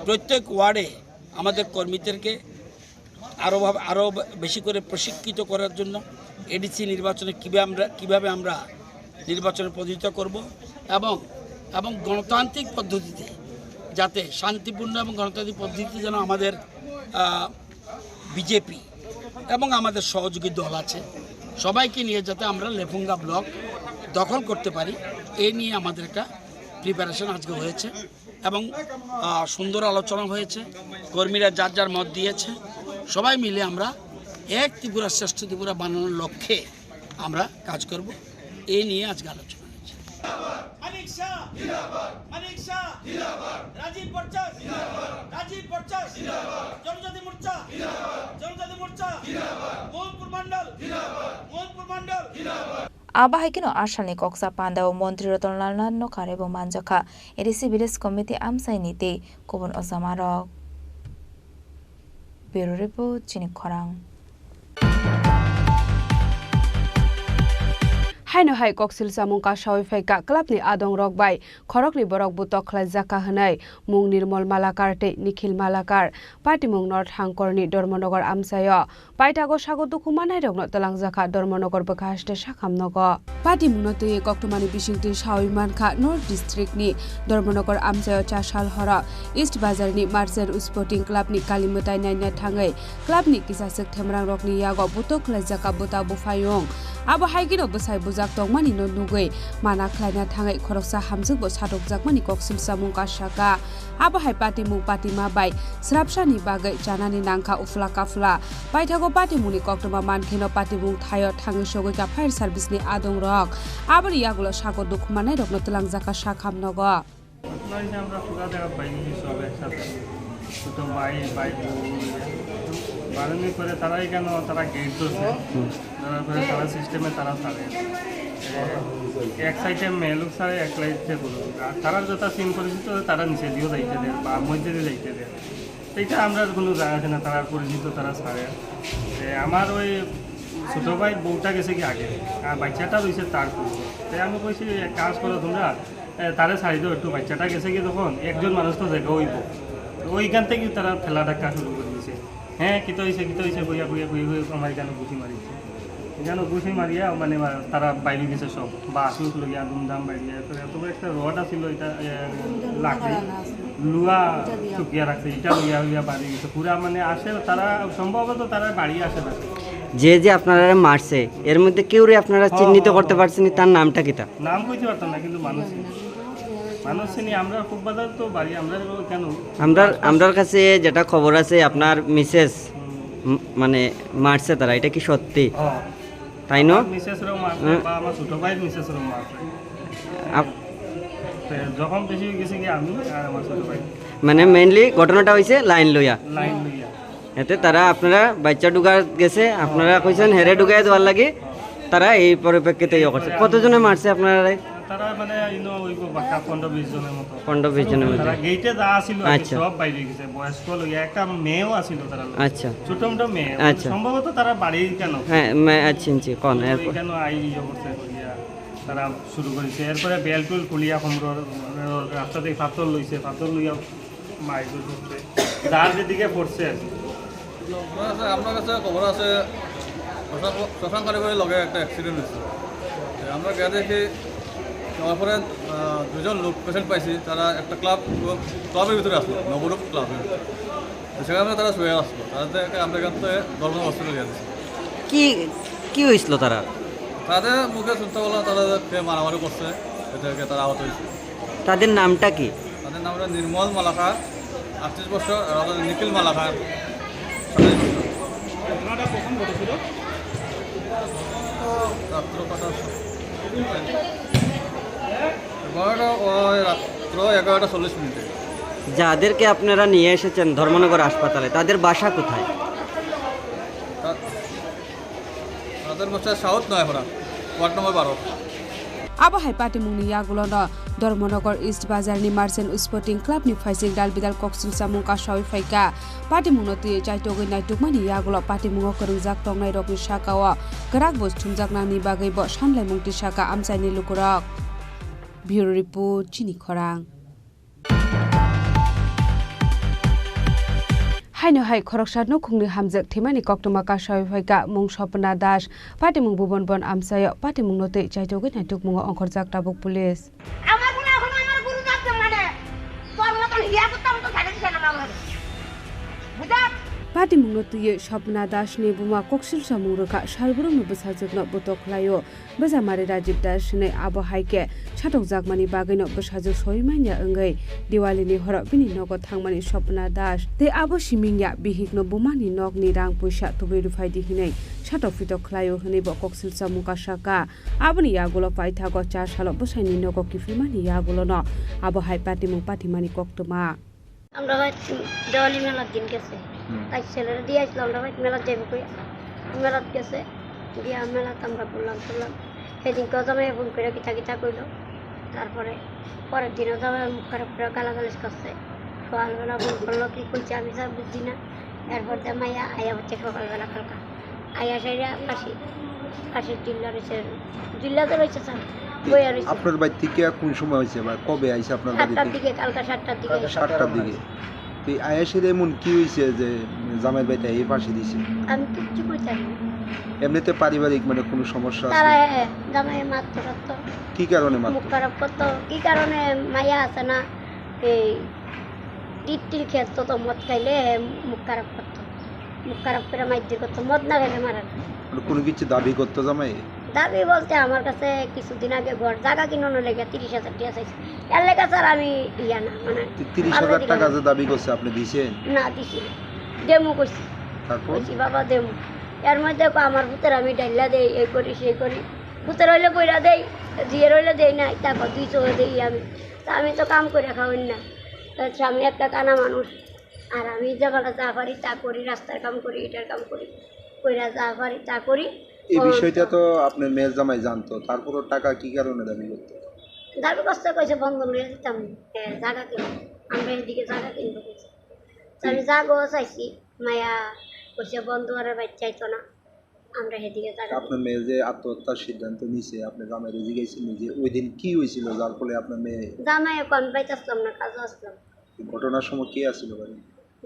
প্রত্যেক ওয়ার্ডে আমাদের কর্মীদেরকে আরও ভাবে, আরও বেশি করে প্রশিক্ষিত করার জন্য এডিসি নির্বাচনে কীভাবে আমরা, কীভাবে আমরা নির্বাচনে প্রতিযোগিতা করব এবং, এবং গণতান্ত্রিক পদ্ধতিতে যাতে শান্তিপূর্ণ এবং গণতান্ত্রিক পদ্ধতিতে যেন আমাদের, আহ, বিজেপি এবং আমাদের সহযোগী দল আছে, সবাইকে নিয়ে যাতে আমরা লেফুঙ্গা ব্লক দখল করতে পারি, এই নিয়ে আমাদের একটা প্রিপারেশন আজকে হয়েছে এবং, আহ, সুন্দর আলোচনা হয়েছে। কর্মীরা যার যার মত দিয়েছে, সবাই মিলে আমরা এক ত্রিপুরা শ্রেষ্ঠ ত্রিপুরা বানানোর লক্ষ্যে আমরা কাজ করব, এই নিয়ে আজকে আলোচনা হয়েছে। মানিক শাহ জিন্দাবাদ। মানিক শাহ জিন্দাবাদ। রাজীব ভট্টাচার্য জিন্দাবাদ। রাজীব ভট্টাচার্য জিন্দাবাদ। জনজাতি মোর্চা জিন্দাবাদ। জনজাতি মোর্চা জিন্দাবাদ। মোহনপুর মণ্ডল জিন্দাবাদ। মোহনপুর মণ্ডল জিন্দাবাদ। Abo hai kheno a salni koksa pandao Montri Ratan Lal Nath no karwibo manjakha A D C Village Committee amchaini tei kubun ojamarok. Bureau Report, chini khorang. Haino hai koksil samung kasawi phaikha club ni adong rok bai khoroknwi borok butok khlaijak kha hwnwi mung Nirmol Malakar tei Nikhil Malakar, patimung North Hangkor ni Dharmanagar amchaio. Paithago sago dukhu manai rokno twlangjak kha Dharmanagar bwkha haste sakham nogo. Patimungno twiwi koktwmani bisingtwi sawi mankha North District ni Dharmanagar amchaio chasal horo East Bazar ni Marcher Sporting Club ni kali mwtai naina thangwi club ni kisaswk themrang rokni yago butok khlaijak kha bwta buphayung. Abo hai kheno bwsai bujak tongmani no nugwi mana khlaina thangwi khoroksa hamjwkbo satokjakmani koksil samung kha sakha. Abo hai patimung patima bai srapsani bagwi chanani nangkha uphla kaphla. Paithago patimungni koktwma mankheno patimung thaio thangwi sogwi kha fire service ni adong rok. Aboni yagulo sago dukhu manai rokno twlangjak kha sakham nogo. Noi se amra pura dega paini sob ek sathe. Chuto bhai, bhai bou. Baroni pore tara ekhane tara gate dose. Dora pore tara system e tara sare. Ek side e male lok sare, ek side e purus lok. Ar tara jeta sin porichito tara niche diyo jaite der ba moddhe diyo jaite der. Eta amra kono jaga ase na, tara porichito tara sare. E, amar oi chuto bhai bouta gese ki age. Ar bachcha ta roise tar kono. Tai ami koichi ek kaj koro tomra. এ, তারে ছাড়ি দাও একটু, বাচ্চাটা গেছে কি তখন, একজন মানুষ তো জায়গা হইব। তো ওইখান থেকে তারা ঠেলা ধাক্কা শুরু করে দিছে। হ্যাঁ, কিতা হইছে, কিতা হইছে, কইয়া, কইয়া, কইয়া, কইয়া আমার এখানে ঘুষি মারিছে। এখানে ঘুষি মারিয়া, মানে, মা-, তারা বাইরে গেছে সব। বাস উস লইয়া, দুমদাম বাইরে গেছে। এত বড় একটা রড আছিল, এটা, এ, লাকড়ি, লুয়া শুকিয়া রাখছে, ইটা লইয়া, লইয়া বাইরে গেছে। পুরা, মানে, আসে, তারা সম্ভবত তারা বাড়ি আসে না। যে যে আপনারা মারছে, এর মধ্যে কেউরে আপনারা হ্যাঁ, চিহ্নিত হ্যাঁ, করতে হ্যাঁ। পারছেন, তার নামটা কিতা? নাম কইতে পারতাম না, কিন্তু মানুষ চিনি। মানুষ চিনি, আমরা খুব বাজার তো বাড়ি, আমরা কেন? আমরার, আমরার কাছে যেটা খবর আছে, আপনার মিসেস, হুম। ম-, মানে, মারছে তারা, এটা কি সত্যি? হ্যাঁ। তাই না? আমার মিসেসরাও মারছে, হুম। বা আমার ছোট ভাইয়ের মিসেসরাও মারছে। আপ- তো জখম বেশি হয়ে গেছে কি আমি আর আমার ছোট ভাই। মানে, mainly ঘটনাটা হইছে লাইন লইয়া। লাইন লইয়া। এতে তারা আপনারা বাচ্চা ঢুকার গেছে, আপনারা কইছেন হেরে ঢুকাই দেওয়ার লাগি, তারা এই পরিপ্রেক্ষিতে ইয়ে করছে। কতজনে মারছে আপনারা? তারা মানে ইনো ওই বাক্কা পনেরো বিশ জনের মতো। পনেরো বিশ জনের মতো। তারা গেটে যা আছিল আর কি, আচ্ছা। সব বাইরে গেছে, বয়স্ক লইয়া একটা মেয়েও আছিল তারা লগে। আচ্ছা। ছোট মোটো মেয়ে, আচ্ছা। সম্ভবত তারা বাড়ির কেন? হ্যাঁ, মে-, আচ্ছা, আচ্ছা, কোন? এরপর? কেন আই ইয়ে করছে করিয়া তারা শুরু করেছে। এরপরে বেল টুল খুলিয়া হোমরোড রাস্তা থেকে পাথর লইছে, পাথর লইয়া মাইক করছে। যার যেদিকে পড়ছে আর কি। খবর আছে, আপনার কাছে খবর আছে, শ্মশান, শ্মশান কালীবাড়ির লগে একটা অ্যাক্সিডেন্ট হয়েছে। তো আমরা গিয়ে দেখি, তারপরে, আহ, দুজন লোক পেশেন্ট পাইছি, তারা একটা ক্লাব, ক্লাবের ভিতরে আসলো, নবরূপ ক্লাবের ভিতরে। তো সেখানে তারা শুয়ে আসলো, তাদের একটা আমরা এখান থেকে ধর্ম হসপিটাল গিয়ে দিচ্ছি। কি, কি হয়েছিল তারা? তাদের মুখে শুনতে পারলাম, তারা যে মারামারি করছে, এটাকে তারা আহত হয়েছে। তাদের নামটা কি? তাদের নাম হলো নির্মল মালাকার, আটত্রিশ বছর, আর হলো নিখিল মালাকার, সাতাইশ বছর। ঘটনাটা কখন ঘটেছিল? রাত্র কটা? ঘটনাটা ওই রাত্র এগারোটা চল্লিশ মিনিটে। যাদেরকে আপনারা নিয়ে এসেছেন ধর্মনগর হাসপাতালে, তাদের বাসা কোথায়? তা-, তাদের বাসা সাউথ নয়াপাড়া, ওয়ার্ড নম্বর বারো। Abo hai patimungni yagulono Dharmanagar East Bazar ni Merchant Sporting Club ni phaising dal bidal koksil chamung kasaui phaikha. Patimungno twiwi chaitogwi naitukmani yagulo patimungo kwrwngjak tongnairokni sakao kwrak bo thumjaknani bagwi bo sanlaimung tisakha amchaini lukurok. Bureau Report, Chini Khorang. Haino hai khoroksa nukhungni hamjak thwimani koktwma kasaui phaikha mung Swapna Das. Patimung Bhuban Bon amchaio patimungno twi chaitogwi naitukmungo ongkhorjak tabuk police. আমার গুণে এখন আমার গুরু যাচ্ছে মানে তোর মতন হিয়া করতাম তো থাকে দিছে না আমার। বুঝা? Patimungno twiwi Swapna Das ni buma koksil samung rwkha, salbrumno bwsajwkno bwtok khlaio. Bwsa mari Rajiv Das hinwi abo hai khe satokjakmani bagwino bwsajwk soi manya wngwi Diwali ni horo bini nogo thangmani Swapna Das tei abo siming ya bihikno bumani nokni rang puisa tubui rwphai di hinwi satok pitok khlaio hinwi bo koksil chamung kasaka. Aboni yagulo paithago char salo bwsaini nogo kiphilmani yagulono abo hai patimung patimani koktwma. আমরা ভাই দেওয়ালি মেলার দিন গেছে। হুম। তাই ছেলেরা দিয়ে আসলো, আমরা ভাই মেলার যাইবো কই। মেলাত গেছে, গিয়া মেলাত আমরা ঘুরলাম, ঘুরলাম। সেদিন কথা মেয়ে ফোন করে কিতা কিতা কইলো। তারপরে পরের দিনও তো আমার মুখ খারাপ করে গালাগালিজ করছে। সকালবেলা ফোন করলো, কি কইছে আমি স্যার বুঝছি না। এরপর তো মাইয়া আইয়া হচ্ছে সকালবেলা কালকা। আইয়া সেটা ফাঁসি, ফাঁসির জিল্লা রয়েছে, জিল্লা তো রয়েছে স্যার, বইয়া রয়েছে। আপনার বাড়ি থেকে কোন সময় হয়েছে বা কবে আইছে আপনার বাড়িতে? সাতটার দিকে, কালকা সাতটার দিকে আইছে। সাতটার দিকে। তো এই আয়াসের এমন কি হয়েছে যে জামাইয়ের বাড়িতে এই ফাঁসি দিছে? আমি কিচ্ছু কইতাম না। এমনিতে পারিবারিক মানে কোনো সমস্যা আছে? তারা, হ্যাঁ, জামাই মারতো টারতো। কি কারণে মারতো? মুখ খারাপ করতো। কি কারণে? মাইয়া আছে না, এই টিটটিল খেলতো তো, মদ খাইলে মুখ খারাপ করতো। মুখ খারাপ করে মাইর করতো, মদ না খেলে মারা না। মানে কোনো কিছু দাবি করতো জামাই? দাবি বলতে আমার কাছে কিছুদিন আগে ঘর জায়গা কিনানো লেগে তিরিশ হাজার টাকা চাইছে। এর লেগে স্যার আমি ইয়া না, মানে, তো তিরিশ হাজার টাকা যে দাবি করছে, আপনি দিছেন? না, দিছি না। দেমু কইছি। তারপর? কইছি, "বাবা, দেমু।" এর মধ্যে কয়, "আমার পুতের আমি ডাইলা দেই, এই করি, সেই করি।" পুতের হইলে বইরা দেই, জিয়ের হইলে দেই না, তা কয়, "দুই চোখে দেই আমি।" তা আমি তো কাম করে খাওয়াই না। তার স্বামী একটা কানা মানুষ। আর আমি যেবেলা যা পারি তা করি, রাস্তার কাম করি, ইটার কাম করি, কইরা যা পারি তা করি। এই ও বিষয়টা তো আপনার মেয়ের জামাই জানতো, তারপরও টাকা কি কারণে দাবি করতো? দাবি করছে, কইছে বন্ধক লইয়া দিতাম, এ, জায়গা কিনবো, আমরা এদিকে জায়গা কিনবো কইছে। তো আমি জায়গাও চাইছি, মায়া কইছে বন্ধক আর বাইর চাইতো না। আমরা সেদিকে তাকাই। আপনার মেয়ে যে আত্মহত্যার সিদ্ধান্ত নিছে, আপনি জামাইরে জিজ্ঞাসা নিজে, ওই দিন কি হয়েছিল যার ফলে আপনার মেয়ে জামাই এখন বাড়িতে আসলাম না, কাজে আসলাম। ঘটনার সময় কে আসছিল বাড়ি?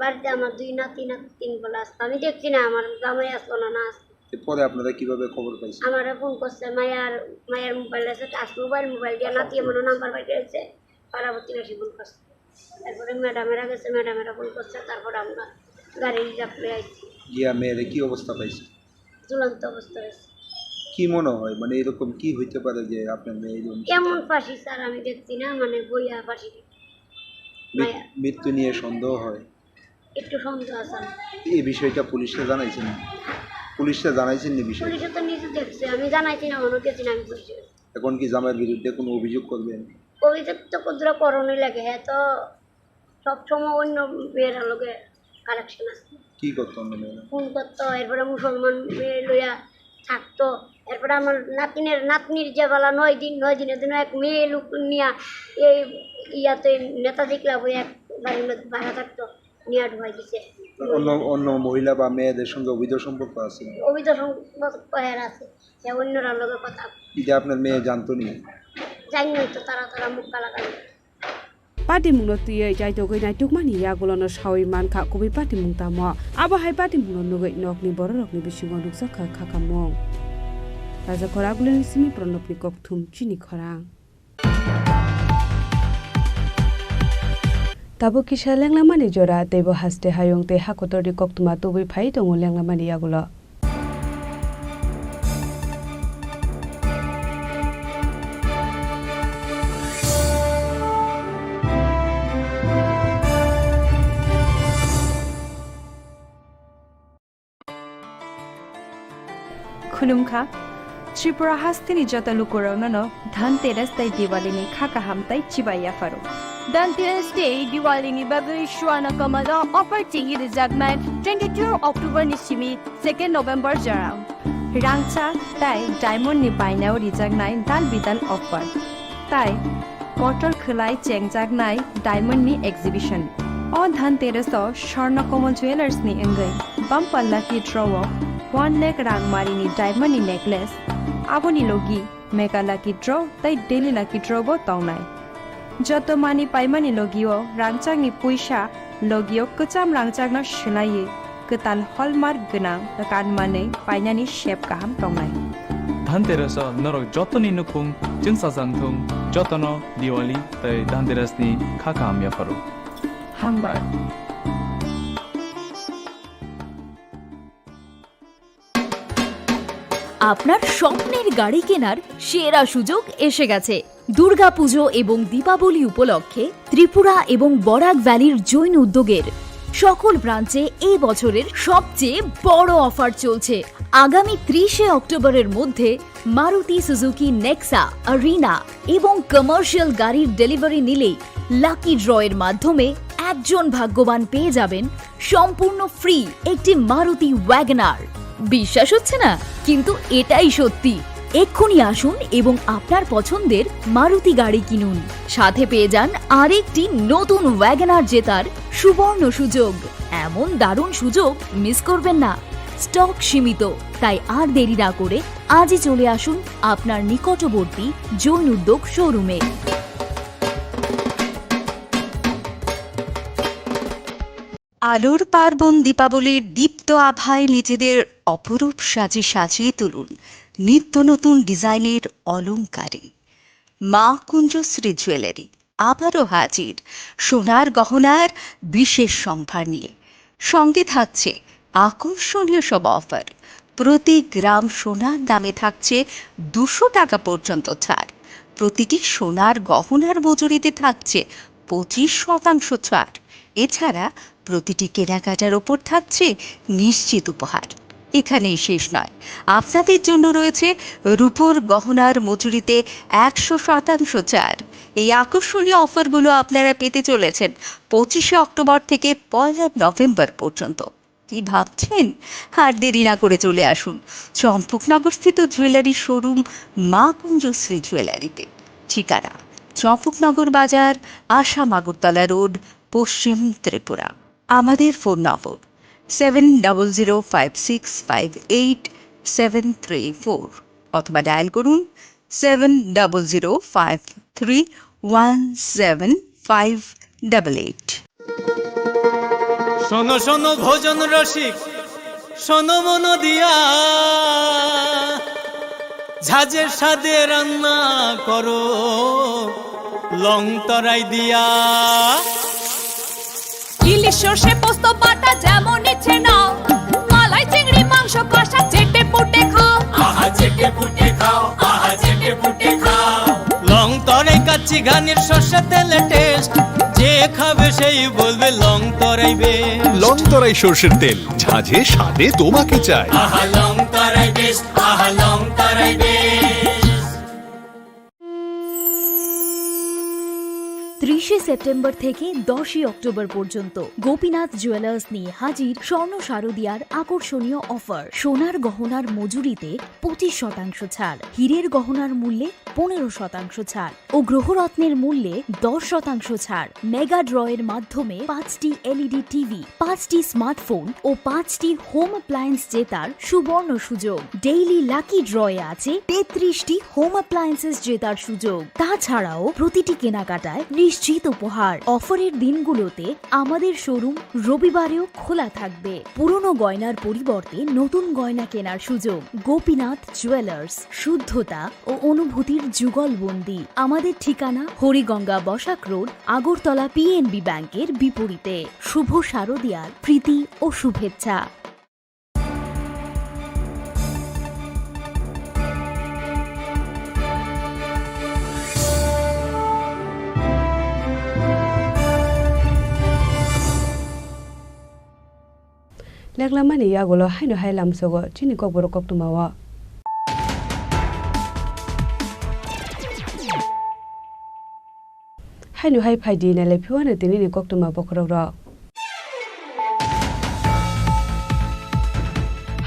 বাড়িতে আমার দুই নাতি, নাতিন বলে আসতো। আমি দেখছি না, আমার জামাই আসলো না, না আসলো। এরপরে আপনারা কিভাবে খবর পাইছেন? আমারে ফোন করছে, মায়ার, মায়ার মোবাইল আছে, টাচ মোবাইল, মোবাইল দিয়ে নাতি এমন নাম্বার বাইরে হয়েছে, পাড়া প্রতিবেশী ফোন করছে। তারপরে ম্যাডামেরা গেছে, ম্যাডামেরা ফোন করছে, তারপরে আমরা গাড়ি রিজার্ভ করে আইছি। গিয়া মেয়েরে কি অবস্থা পাইছে? ঝুলন্ত অবস্থা হয়েছে। কি মনে হয়, মানে, এরকম কি হইতে পারে যে আপনার মেয়ে এরকম কেমন ফাঁসি, স্যার? আমি দেখছি না, মানে, বইয়া ফাঁসি দিচ্ছে। মৃত-, মায়া। মৃত্যু নিয়ে সন্দেহ হয়। একটু সন্দেহ আছে আমার। এই বিষয়টা পুলিশকে জানাইছেন? পুলিশকে জানাইছেন এই বিষয়ে? পুলিশে তো নিজে দেখছে, আমি জানাইছি না, মনে গেছি না আমি পুলিশে। এখন কি জামাইয়ের বিরুদ্ধে কোনো অভিযোগ করবেন? অভিযোগ তো কতটা করণই লাগে, হ্যাঁ তো সবসময় অন্য মেয়েরা লগে কানেকশন আছে। কি করতো অন্য মেয়েরা? ফোন করতো, এরপরে মুসলমান মেয়ে লইয়া থাকতো। এরপরে আমার নাতিনের, নাতনির যে বেলা নয় দিন, নয় দিনের দিন এক মেয়ে লোক নিয়া এই ইয়াতে নেতাজি ক্লাবে এক বাড়ির মধ্যে ভাড়া থাকতো, নিয়ে ঢুকাই দিছে। অন্য, অন্য মহিলা বা মেয়েদের সঙ্গে অবৈধ সম্পর্ক আছে? অবৈধ সম্পর্ক এর আছে, যে অন্যরা লগে কথা। এটা আপনার মেয়ে জানতো নি? জানি না তো, তারা, তারা মুখ কালাকালি। Patimungno twiwi chaitogwi naitukmani yagulono sawi mankha kubui patimung tamo. Abo hai patimungno nugwi nokni bororokni bisingo nukjakha khakamung. Rajakhor Agulini simi Pranobni kokthum chini khorang. Tabuk kisa lenglamani jora, teibo haste hayung tei hakotorni koktwma tubui phai tongo lenglamani yagulo. Khulumkha, Tripura hasteni joto lukurokno no Dhanteras tei Diwali ni kha kaham tei chibai yapharo. Dhanteras tei Diwali ni bagwi Swarna Kamal o offer chengwi rijaknai twenty two October ni simi second November jora. Rangchak tei diamond ni bainao rijaknai dal bidal offer. Tai kotor khwlai chengjaknai diamond ni exhibition. O Dhanteras o Swarna Kamal Jewellers ni wngwi bumper lucky draw o one lakh rang mari ni diamond ni necklace, aboni logi mega lucky draw tei daily lucky draw bo tongnai. Joto mani paimani logio rangchakni puisa logio kwcham rangchakno swlaiwi kwtal hallmark gwnang kanmanwi painani sep kaham tongnai. Dhanteras o norok jotoni nukhung chwngsajak thung, jotono Diwali tei Dhanteras ni kha kaham yapharo. Hambai. আপনার স্বপ্নের গাড়ি কেনার সেরা সুযোগ এসে গেছে। দুর্গাপুজো এবং দীপাবলি উপলক্ষে ত্রিপুরা এবং বরাক ভ্যালির জৈন উদ্যোগের সকল ব্রাঞ্চে এই বছরের সবচেয়ে বড় অফার চলছে। আগামী ত্রিশে অক্টোবরের মধ্যে মারুতি সুজুকি নেক্সা, আরিনা এবং কমার্শিয়াল গাড়ির ডেলিভারি নিলেই লাকি ড্রয়ের মাধ্যমে একজন ভাগ্যবান পেয়ে যাবেন সম্পূর্ণ ফ্রি একটি মারুতি ওয়াগনার। বিশ্বাস হচ্ছে না, কিন্তু এটাই সত্যি। এক্ষুনি আসুন এবং আপনার পছন্দের মারুতি গাড়ি কিনুন, সাথে পেয়ে যান আরেকটি নতুন ওয়াগনার জেতার সুবর্ণ সুযোগ। এমন দারুণ সুযোগ মিস করবেন না। স্টক সীমিত, তাই আর দেরি না করে আজই চলে আসুন আপনার নিকটবর্তী জৈন উদ্যোগ শোরুমে। আলোর পার্বণ দীপাবলির দীপ্ত আভায় নিজেদের অপরূপ সাজে সাজিয়ে তুলুন নিত্য নতুন ডিজাইনের অলংকারে। মা কুঞ্জশ্রী জুয়েলারি আবারও হাজির সোনার গহনার বিশেষ সম্ভার নিয়ে। সঙ্গে থাকছে আকর্ষণীয় সব অফার। প্রতি গ্রাম সোনার দামে থাকছে দুশো টাকা পর্যন্ত ছাড়। প্রতিটি সোনার গহনার মজুরিতে থাকছে পঁচিশ শতাংশ ছাড়। এছাড়া প্রতিটি কেনাকাটার ওপর থাকছে নিশ্চিত উপহার। এখানেই শেষ নয়, আপনাদের জন্য রয়েছে রূপোর গহনার মজুরিতে একশো শতাংশ ছাড়। এই আকর্ষণীয় অফারগুলো আপনারা পেতে চলেছেন পঁচিশে অক্টোবর থেকে পয়লা নভেম্বর পর্যন্ত। কি ভাবছেন? আর দেরি না করে চলে আসুন চম্পকনগরস্থিত জুয়েলারি শোরুম মা কুঞ্জশ্রী জুয়েলারিতে। ঠিকানা: চম্পকনগর বাজার, আসাম আগরতলা রোড, পশ্চিম ত্রিপুরা। আমাদের ফোন নম্বর: seven double zero five six five eight seven three four অথবা ডায়াল করুন seven double zero five three one seven five double eight। শোনো শোনো ভোজন রসিক, শোনো মন দিয়া, ঝাঁঝের স্বাদে রান্না করো লং তরাই দিয়া। ইলিশ সর্ষে পোস্ত বাটা যেমন ইচ্ছে নাও, মালাই চিংড়ি মাংস কষা চেটে পুটে খাও। আহা চেটে পুটে খাও, আহা চেটে পুটে খাও। লং তরাই কাচ্চি ঘানির সর্ষে তেলে টেস্ট, যে খাবে সেই বলবে লং তরাই বেস্ট। লং তরাই সর্ষের তেল, ঝাঁঝে স্বাদে তোমাকে চাই। আহা লং তরাই বেস্ট, আহা লং তরাই বেস্ট। ত্রিশে সেপ্টেম্বর থেকে দশই অক্টোবর পর্যন্ত গোপীনাথ জুয়েলার্স নিয়ে হাজির স্বর্ণ শারদিয়ার আকর্ষণীয় অফার। সোনার গহনার মজুরিতে পঁচিশ শতাংশ ছাড়, হীরের গহনার মূল্যে পনেরো শতাংশ ছাড় ও গ্রহরত্নের মূল্যে দশ শতাংশ ছাড়। মেগা ড্রয়ের মাধ্যমে পাঁচটি এলইডি টিভি, পাঁচটি স্মার্টফোন ও পাঁচটি হোম অ্যাপ্লায়েন্স জেতার সুবর্ণ সুযোগ। ডেইলি লাকি ড্রয়ে আছে তেত্রিশটি হোম অ্যাপ্লায়েন্সেস জেতার সুযোগ। তাছাড়াও প্রতিটি কেনাকাটায় নিশ্চিত উপহার। অফারের দিনগুলোতে আমাদের শোরুম রবিবারেও খোলা থাকবে। পুরনো গয়নার পরিবর্তে নতুন গয়না কেনার সুযোগ। গোপীনাথ জুয়েলার্স, শুদ্ধতা ও অনুভূতির যুগলবন্দি। আমাদের ঠিকানা হরিগঙ্গা বসাক রোড, আগরতলা পিএনবি ব্যাংকের বিপরীতে। শুভ শারদিয়ার প্রীতি ও শুভেচ্ছা। Leklamani yagulo haino hai lamsogo chini kokborok koktwmao. Haino hai phaidi nailai phiwano tinini koktwma bokhorokrok.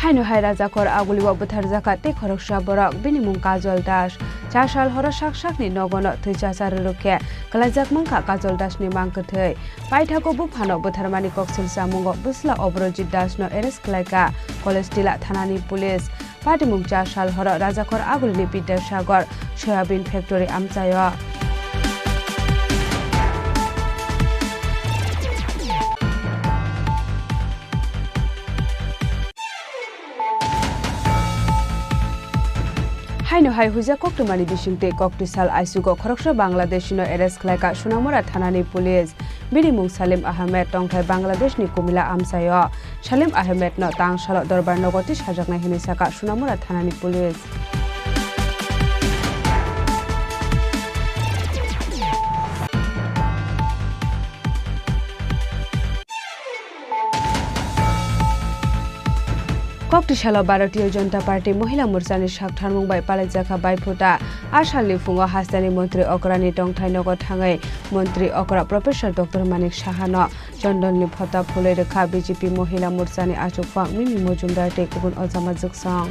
Haino hai Rajakhor Agulio bwtharjakha tei khoroksa borok, bini mung Kajol Das. Char sal horo sak sakni nogono thwi chasa rwrwk khe kwlaijak mankha Kajol Dasni mang kwthwi. Paithago buphano bwtharmani koksil chamungo bwsla Obrojit Dasno arrest khlaikha College Tila thanani police. Patimung char sal horo Rajakhor Agulini Bidyasagar soyabin factory amchaio. Haino hai huijak koktwmani bisingtwi kokti sal aisugo khoroksa Bangladeshino arrest khlaikha Sonamura thanani police. Bini mung Salim Ahmed, tongthai Bangladeshni Kumila amchaio. Salim Ahmedno tang salo Dorbar nogo tisajaknai hwnwi sakha Sonamura thanani police. Kokti salo Bharatiya Janata Party Mohila Morchani sak tharmung bai palaijakha baiphuta. A salni phungo hasteni montri okrani tongthai nogo thangwi montri okra Professor Doctor Manik Sahano chondonni phota phulwi rwkha B J P Mohila Morchani achukphang Mimi Mojumdar tei kubun ojama jwksong.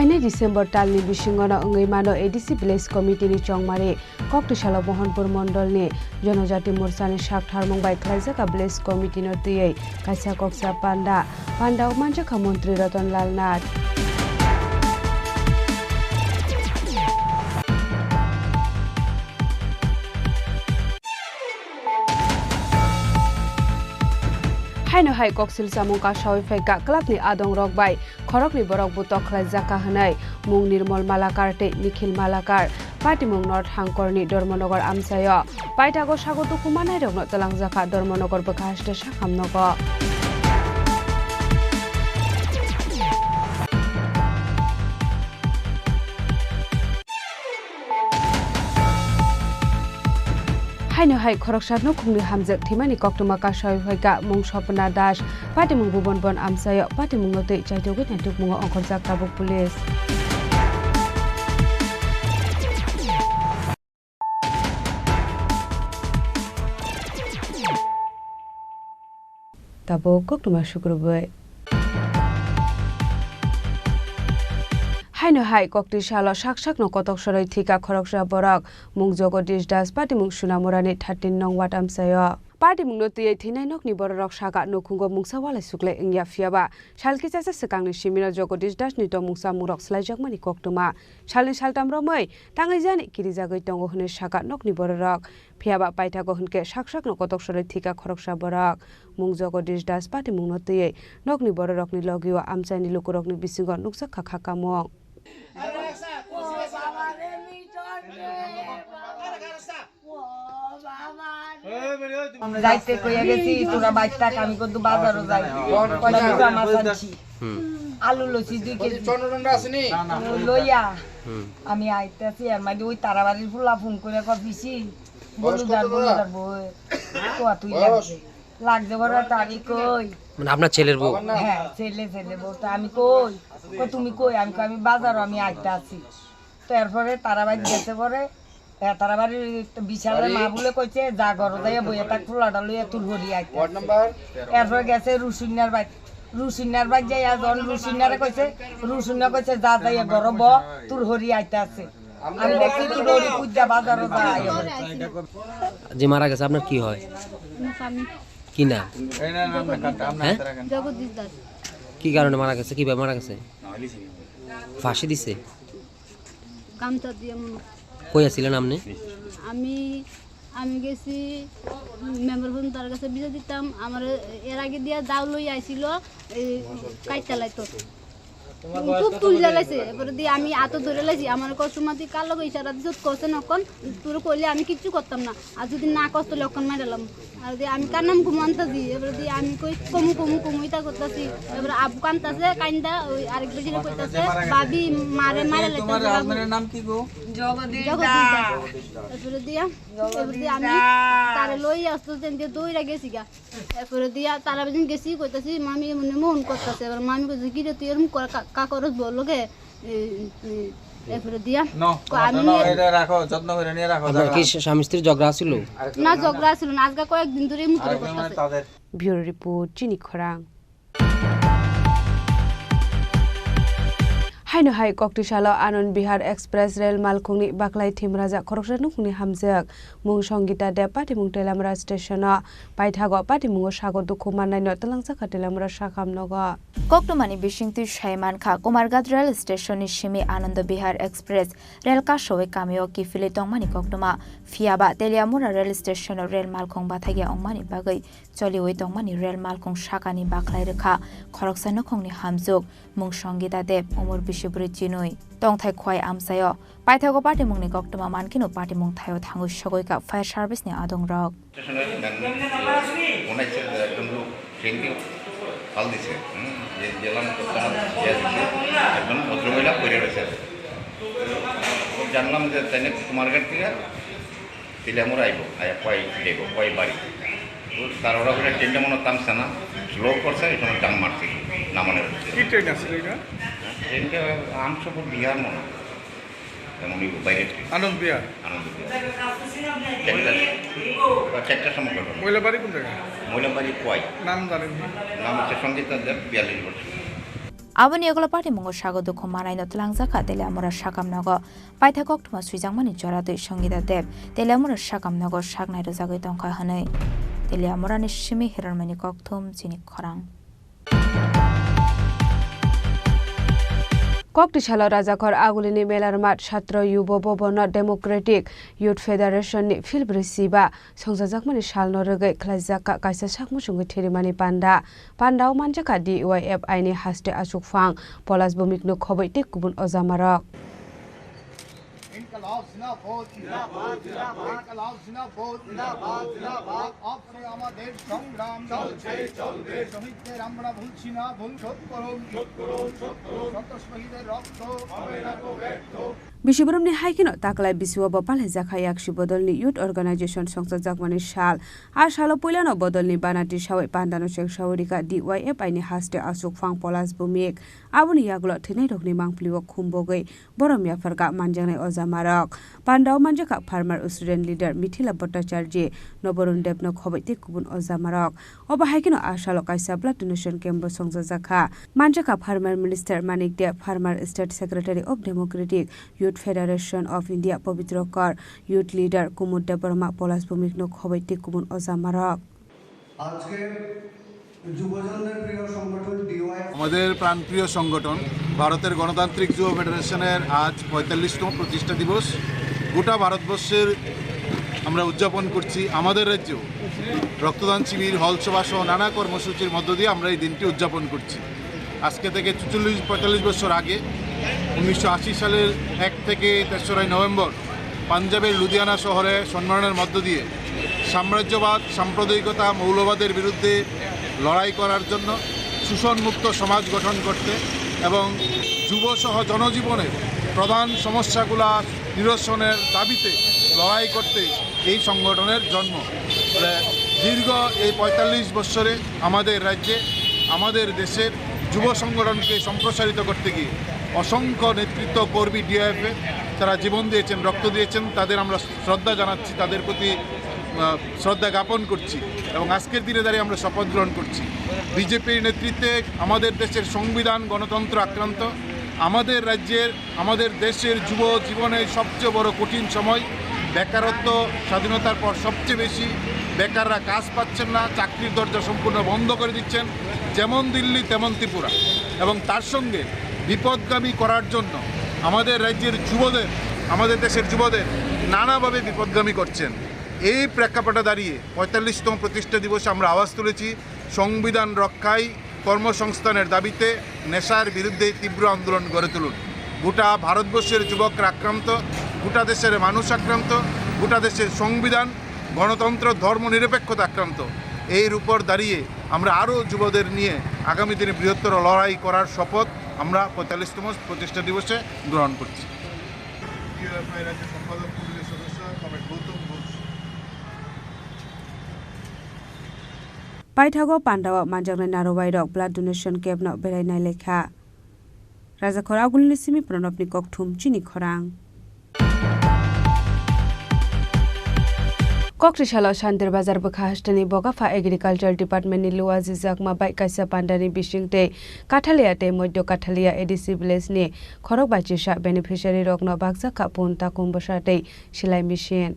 Phainai December talni bisingono wngwi mano A D C Village Committee ni chongmari. Kokti salo Mohanpur Mondolni Jonojati Morchani sak tharmung bai khlaijak a Village Committee no twiwi kaisa koksa panda. Pandao manjakha Montri Ratan Lal Nath. Haino hai koksil chamung kasawi phaikha clubni adongrok bai. Khoroknwi borok butok khlaijakha hwnwi mung Nirmol Malakar tei Nikhil Malakar. Patimung North Hangkorni Dharmanagar amchaio. Paithago sago dukhu manairokno twlangjakha Dharmanagar bwkha haste sakham nogo. Haino hai khoroksa nukhungni hamjak thwimani koktwma kasawi phaikha mung Swapna Das, patimung Bhuban Bon amchaio, patimungno twi chaitugwi naitukmungo ongkhorjak tabuk police. Tabuk koktwma sukrubwi. Haino hai kokti salo sak sakno kotok soroi thika khoroksa borok, mung Jagadish Das, patimung Sunamurani thirteen nong ward amchaio. Patimungno twiwi thwinai nokni bororok saka nukhungo mungsa walai suklai wngya, phiyaba sal kichaisa swkangni simino Jagadish Dasni tongmung chamungrok swlaijakmani koktwma salni saltam romwi tangwi jani kirijagwi tongo hwnwi saka nokni bororok. Phiyaba paithago hwnkhe sak sakno kotok soroi thika khoroksa borok. Mung Jagadish Das patimungno twiwi nokni bororokni logio amchaini lukurokni bisingo nukjak kha kha kamung. যাইতে কইয়া গেছি, তোরা বাইর থাক, আমি কিন্তু বাজারও যাই। কয়টা মাছ আনছি। হুম। আলু লইছি দুই কেজি। লইয়া হুম। আমি আইতাছি, এর মাঝে ওই তারাবাড়ির ফুলা ফোন করে কয়, "পিসি, বলুদার, বলুদার বউ, কোয়া তুই লাগছে।" লাগছে বড় তো আমি কই। মানে আপনার ছেলের বউ? হ্যাঁ, ছেলে, ছেলে বউ। তো আমি কই, কই, "তুমি কই?" আমি কই, "আমি বাজারও, আমি আইতাছি।" তো এরপরে তারাবাড়ি গেছে পরে, এ, তারাবাড়ির বিশালের মা বলে কইছে, "যা ঘরো যাইয়া বইয়া থাক, ফুলাটা লইয়া তোর হরি আইতে।" এরপরে গেছে রুসুন্যার বাড়ি, রুসুন্যার বাড়ি যাইয়া যখন রুসুন্যারে কইছে, রুসুন্যা কইছে, "যা যাইয়া ঘরো ব, তোর হরি আইতে আছে।" আমি দেখছি তোর হরি পূজা বাজারও যাই। যে মারা গেছে আপনার কি হয়? আমার স্বামী। কি নাম? হ্যাঁ? জগদীশ দাস। কি কারণে মারা গেছে? কিভাবে মারা গেছে? ফাঁসি দিছে? গামছা দিয়ে মনে হয়। কই আছিলেন আপনি? আমি, আমি গেছি মেম্বার হুন তার কাছে বিচার দিতাম। আমার এর আগে দিয়া দাও লই আইছিল, এই কাইটা লাইতো। খুব তুল জ্বালাইছে, এরপরে দিয়ে আমি আতো ধরে লাইছি। আমার কসুমাতি কার লগে ইশারা দিছত কছে নকন, তোর কইলে আমি কিচ্ছু করতাম না। আর যদি না কস, তাহলে অখন মারালাম। আর দিয়ে আমি কার নাম কুমু আনতাছি, এবারে দিয়ে আমি কই কমু, কমু, কমু ইতা করতাছি। এবারে আবু কান্তাছে, কাইন্দা, ওই আরেক বেজিরে কইতাছে, "ভাবি, মারে মারা লাইতাছে তোমার বাবু।" হাজবেন্ডের নাম কি গো? জগদীশ জগদীশ দাস। দাস। এবারে দিয়া, এবারে দিয়া আমি তারে লই আসতো, তেন দিয়ে দৌড়া গেছি গা। এরপরে দিয়া তারা বেজিন গেছি, কইতাছি, "মামি এমন এমন করতাছে।" এবার মামি কইছে, "কি রে, তুই এরকম কর-, কা-, কা করস বল লোকে?" এ, এ, এরপরে দিয়া, নো, ক-, আমি না, নিয়ে এটা রাখো, যত্ন করে নিয়ে রাখো, আপনার জায়গা। কি স্বামী স্ত্রীর ঝগড়া ছিল? না, ঝগড়া ছিল না, আজকে কয়েকদিন ধরে মুখে আরেকজন মানে করতেছে। তাদের ব্যুরো রিপোর্ট, চিনি খরাং। Haino hai kokti salo Anand Vihar Express rel malkhungni baklai thimrajak khoroksa nukhungni hamjwk mung Songita Deb patimung Teliamura station-o paithago patimungo sago dukhu mannaino twlangjakha Teliamura sakam nogo. Koktwmani bisingtwi sai mankha, Kumarghat rel station-ni simi Anand Vihar Express rel kasowi kamio kiphilwi tongmani koktwma, phiyaba Teliamura rel station-o rel malkhung bathagya wngmani bagwi choliwi tongmani rel malkhung sakani baklai rwkha khoroksa nukhungni hamjwk mung Songita Deb, umor bisi bwrwi chinwi. Tongthai Khowai amchaio paithago patimungni koktwma mankheno patimung thaio thangwi sogwi kha fire service-ni adongrok. স্টেশনের ম্যান-, ওনার একজন লোক ট্রেনকে কল দিছে, হুম, যে জেলা মতো তারা ইয়ে দিছে, একজন ভদ্রমহিলা পড়ে রয়েছে। তো জানলাম যে তাই নাকি কুমারঘাট থেকে তেলিয়ামুড়া আইব, আয়া কয় যাইব, কয় বাড়ি। তো তার ওরা করে ট্রেনটা মনে হয় থামছে না, স্লো করছে, এই সময় জাম মারছে, নামানোর হচ্ছে। কি ট্রেন আসলে এটা? ট্রেনটা আমসপুর বিহার মনে হয়। তেমনই বাইরে আনন্দ বিহার। আনন্দ বিহার। চারটার, চারটার সময় ঘটনা। মহিলা বাড়ি কোন জায়গায়? মহিলা বাড়ি কোয়াই। নাম জানেননি? নাম হচ্ছে সঙ্গীতা দেব, বিয়াল্লিশ বছর। Aboni yagulo patimungo sago dukhu manaino twlangjakha Teliamura sakam nogo. Paitha koktwma swijakmani joratwi Songita Deb Teliamura sakam nogo saknai rwjagwi tongkha hwnwi. Teliamurani simi Hiranmani kokthum chini khorang. Kokti salo Rajakhor Agulini Melarmat Satro Yubo Bobonno Democratic Youth Federation ni phil brwi siba songchajakmani salno rwgwi khlaijak ka-, kaisa sak muchungwi thirimani panda. Pandao manjakha D Y F I ni haste achukphang Polas Bhumik no khobwi tei kubun ojamarok. Inqilab জিন্দাবাদ, জিন্দাবাদ, জিন্দাবাদ। ইনকলাব জিন্দাবাদ, জিন্দাবাদ, জিন্দাবাদ। আপ সে আমাদের সংগ্রাম চলছে, চলবে। শহীদদের আমরা ভুলছি না, ভুল শোধ করুন, শোধ করুন, শোধ করুন। সন্ত্রাসবাদীদের রক্ত হবে না তো ব্যর্থ। Bisi boromni hai kheno taklai bisio bo palaijakha Yaksi Bodolni Youth Organization songchajakmani sal. A salo puilano Bodolni bana tisawi pandano chengsawi rikha D Y F I ni haste achukphang Polas Bhumik. Aboni yagulo thwinairokni mangpilio khumbogwi borom yapharkha manjaknai ojamarok. Pandao manjakha farmer student leader Mithila Bhattacharjee, Noborun Debno khoboi tei kubun ojamarok. Obo hai kheno a salo kaisa blood donation camp bo songjajakha. Manjakha farmer minister Manik Deb, farmer state secretary of Democratic Youth Federation of India Pabitra Kar, youth leader Kumud Debbarma, Polash Bhumikno khoboi tei kubun ojamarok. আজকে যুবজনদের প্রিয় সংগঠন ডিওয়াইএফ আমাদের প্রাণপ্রিয় সংগঠন ভারতের গণতান্ত্রিক যুব ফেডারেশনের আজ পঁয়তাল্লিশতম প্রতিষ্ঠা দিবস। গোটা ভারতবর্ষের আমরা উদযাপন করছি। আমাদের রাজ্যেও রক্তদান শিবির, হলসভা সহ নানা কর্মসূচির মধ্য দিয়ে আমরা এই দিনটি উদযাপন করছি। আজকে থেকে চুচল্লিশ পঁয়তাল্লিশ বছর আগে উনিশশো আশি সালের এক থেকে তেসরাই নভেম্বর পাঞ্জাবের লুধিয়ানা শহরে সম্মেলনের মধ্য দিয়ে সাম্রাজ্যবাদ, সাম্প্রদায়িকতা, মৌলবাদের বিরুদ্ধে লড়াই করার জন্য, শোষণমুক্ত সমাজ গঠন করতে এবং যুবসহ জনজীবনের প্রধান সমস্যাগুলা নিরসনের দাবিতে লড়াই করতে এই সংগঠনের জন্ম। ফলে দীর্ঘ এই পঁয়তাল্লিশ বছরে আমাদের রাজ্যে, আমাদের দেশের যুব সংগঠনকে সম্প্রসারিত করতে গিয়ে অসংখ্য নেতৃত্ব কর্মী ডিওয়াইএফে তারা জীবন দিয়েছেন, রক্ত দিয়েছেন, তাদের আমরা শ্রদ্ধা জানাচ্ছি, তাদের প্রতি, আহ, শ্রদ্ধা জ্ঞাপন করছি এবং আজকের দিনে দাঁড়িয়ে আমরা শপথ গ্রহণ করছি। বিজেপির নেতৃত্বে আমাদের দেশের সংবিধান, গণতন্ত্র আক্রান্ত। আমাদের রাজ্যের, আমাদের দেশের যুব জীবনের সবচেয়ে বড় কঠিন সময়, বেকারত্ব, স্বাধীনতার পর সবচেয়ে বেশি বেকাররা কাজ পাচ্ছেন না, চাকরির দরজা সম্পূর্ণ বন্ধ করে দিচ্ছেন, যেমন দিল্লি তেমন ত্রিপুরা। এবং তার সঙ্গে বিপদগামী করার জন্য আমাদের রাজ্যের যুবদের, আমাদের দেশের যুবদের নানাভাবে বিপদগামী করছেন। এই প্রেক্ষাপটে দাঁড়িয়ে পঁয়তাল্লিশতম প্রতিষ্ঠা দিবসে আমরা আওয়াজ তুলেছি, সংবিধান রক্ষায়, কর্মসংস্থানের দাবিতে নেশার বিরুদ্ধে তীব্র আন্দোলন গড়ে তুলুন। গোটা ভারতবর্ষের যুবকরা আক্রান্ত, গোটা দেশের মানুষ আক্রান্ত, গোটা দেশের সংবিধান, গণতন্ত্র, ধর্মনিরপেক্ষতা আক্রান্ত। এর উপর দাঁড়িয়ে আমরা আরও যুবদের নিয়ে আগামী দিনে বৃহত্তর লড়াই করার শপথ আমরা পঁয়তাল্লিশতম প্রতিষ্ঠা দিবসে গ্রহণ করছি। ডিওয়াইএফআই রাজ্য সম্পাদক মণ্ডলীর সদস্য comrade Gautam Ghosh. Paithago Pandao manjaknai narowairok blood donation camp no berai nai lekha. Rajakhor Agulini simi Pranabni kokthum chini khorang. Kokri salo Shantir Bazar bwkha hasteni Bogapha Agriculture Department ni luajijakma bai kaisa pandani bising tei Kathalia tei Modhyo Kathalia A D C village ni khorok bai chisa beneficiary rokno bakjak kha pun takum bwsa tei silai machine.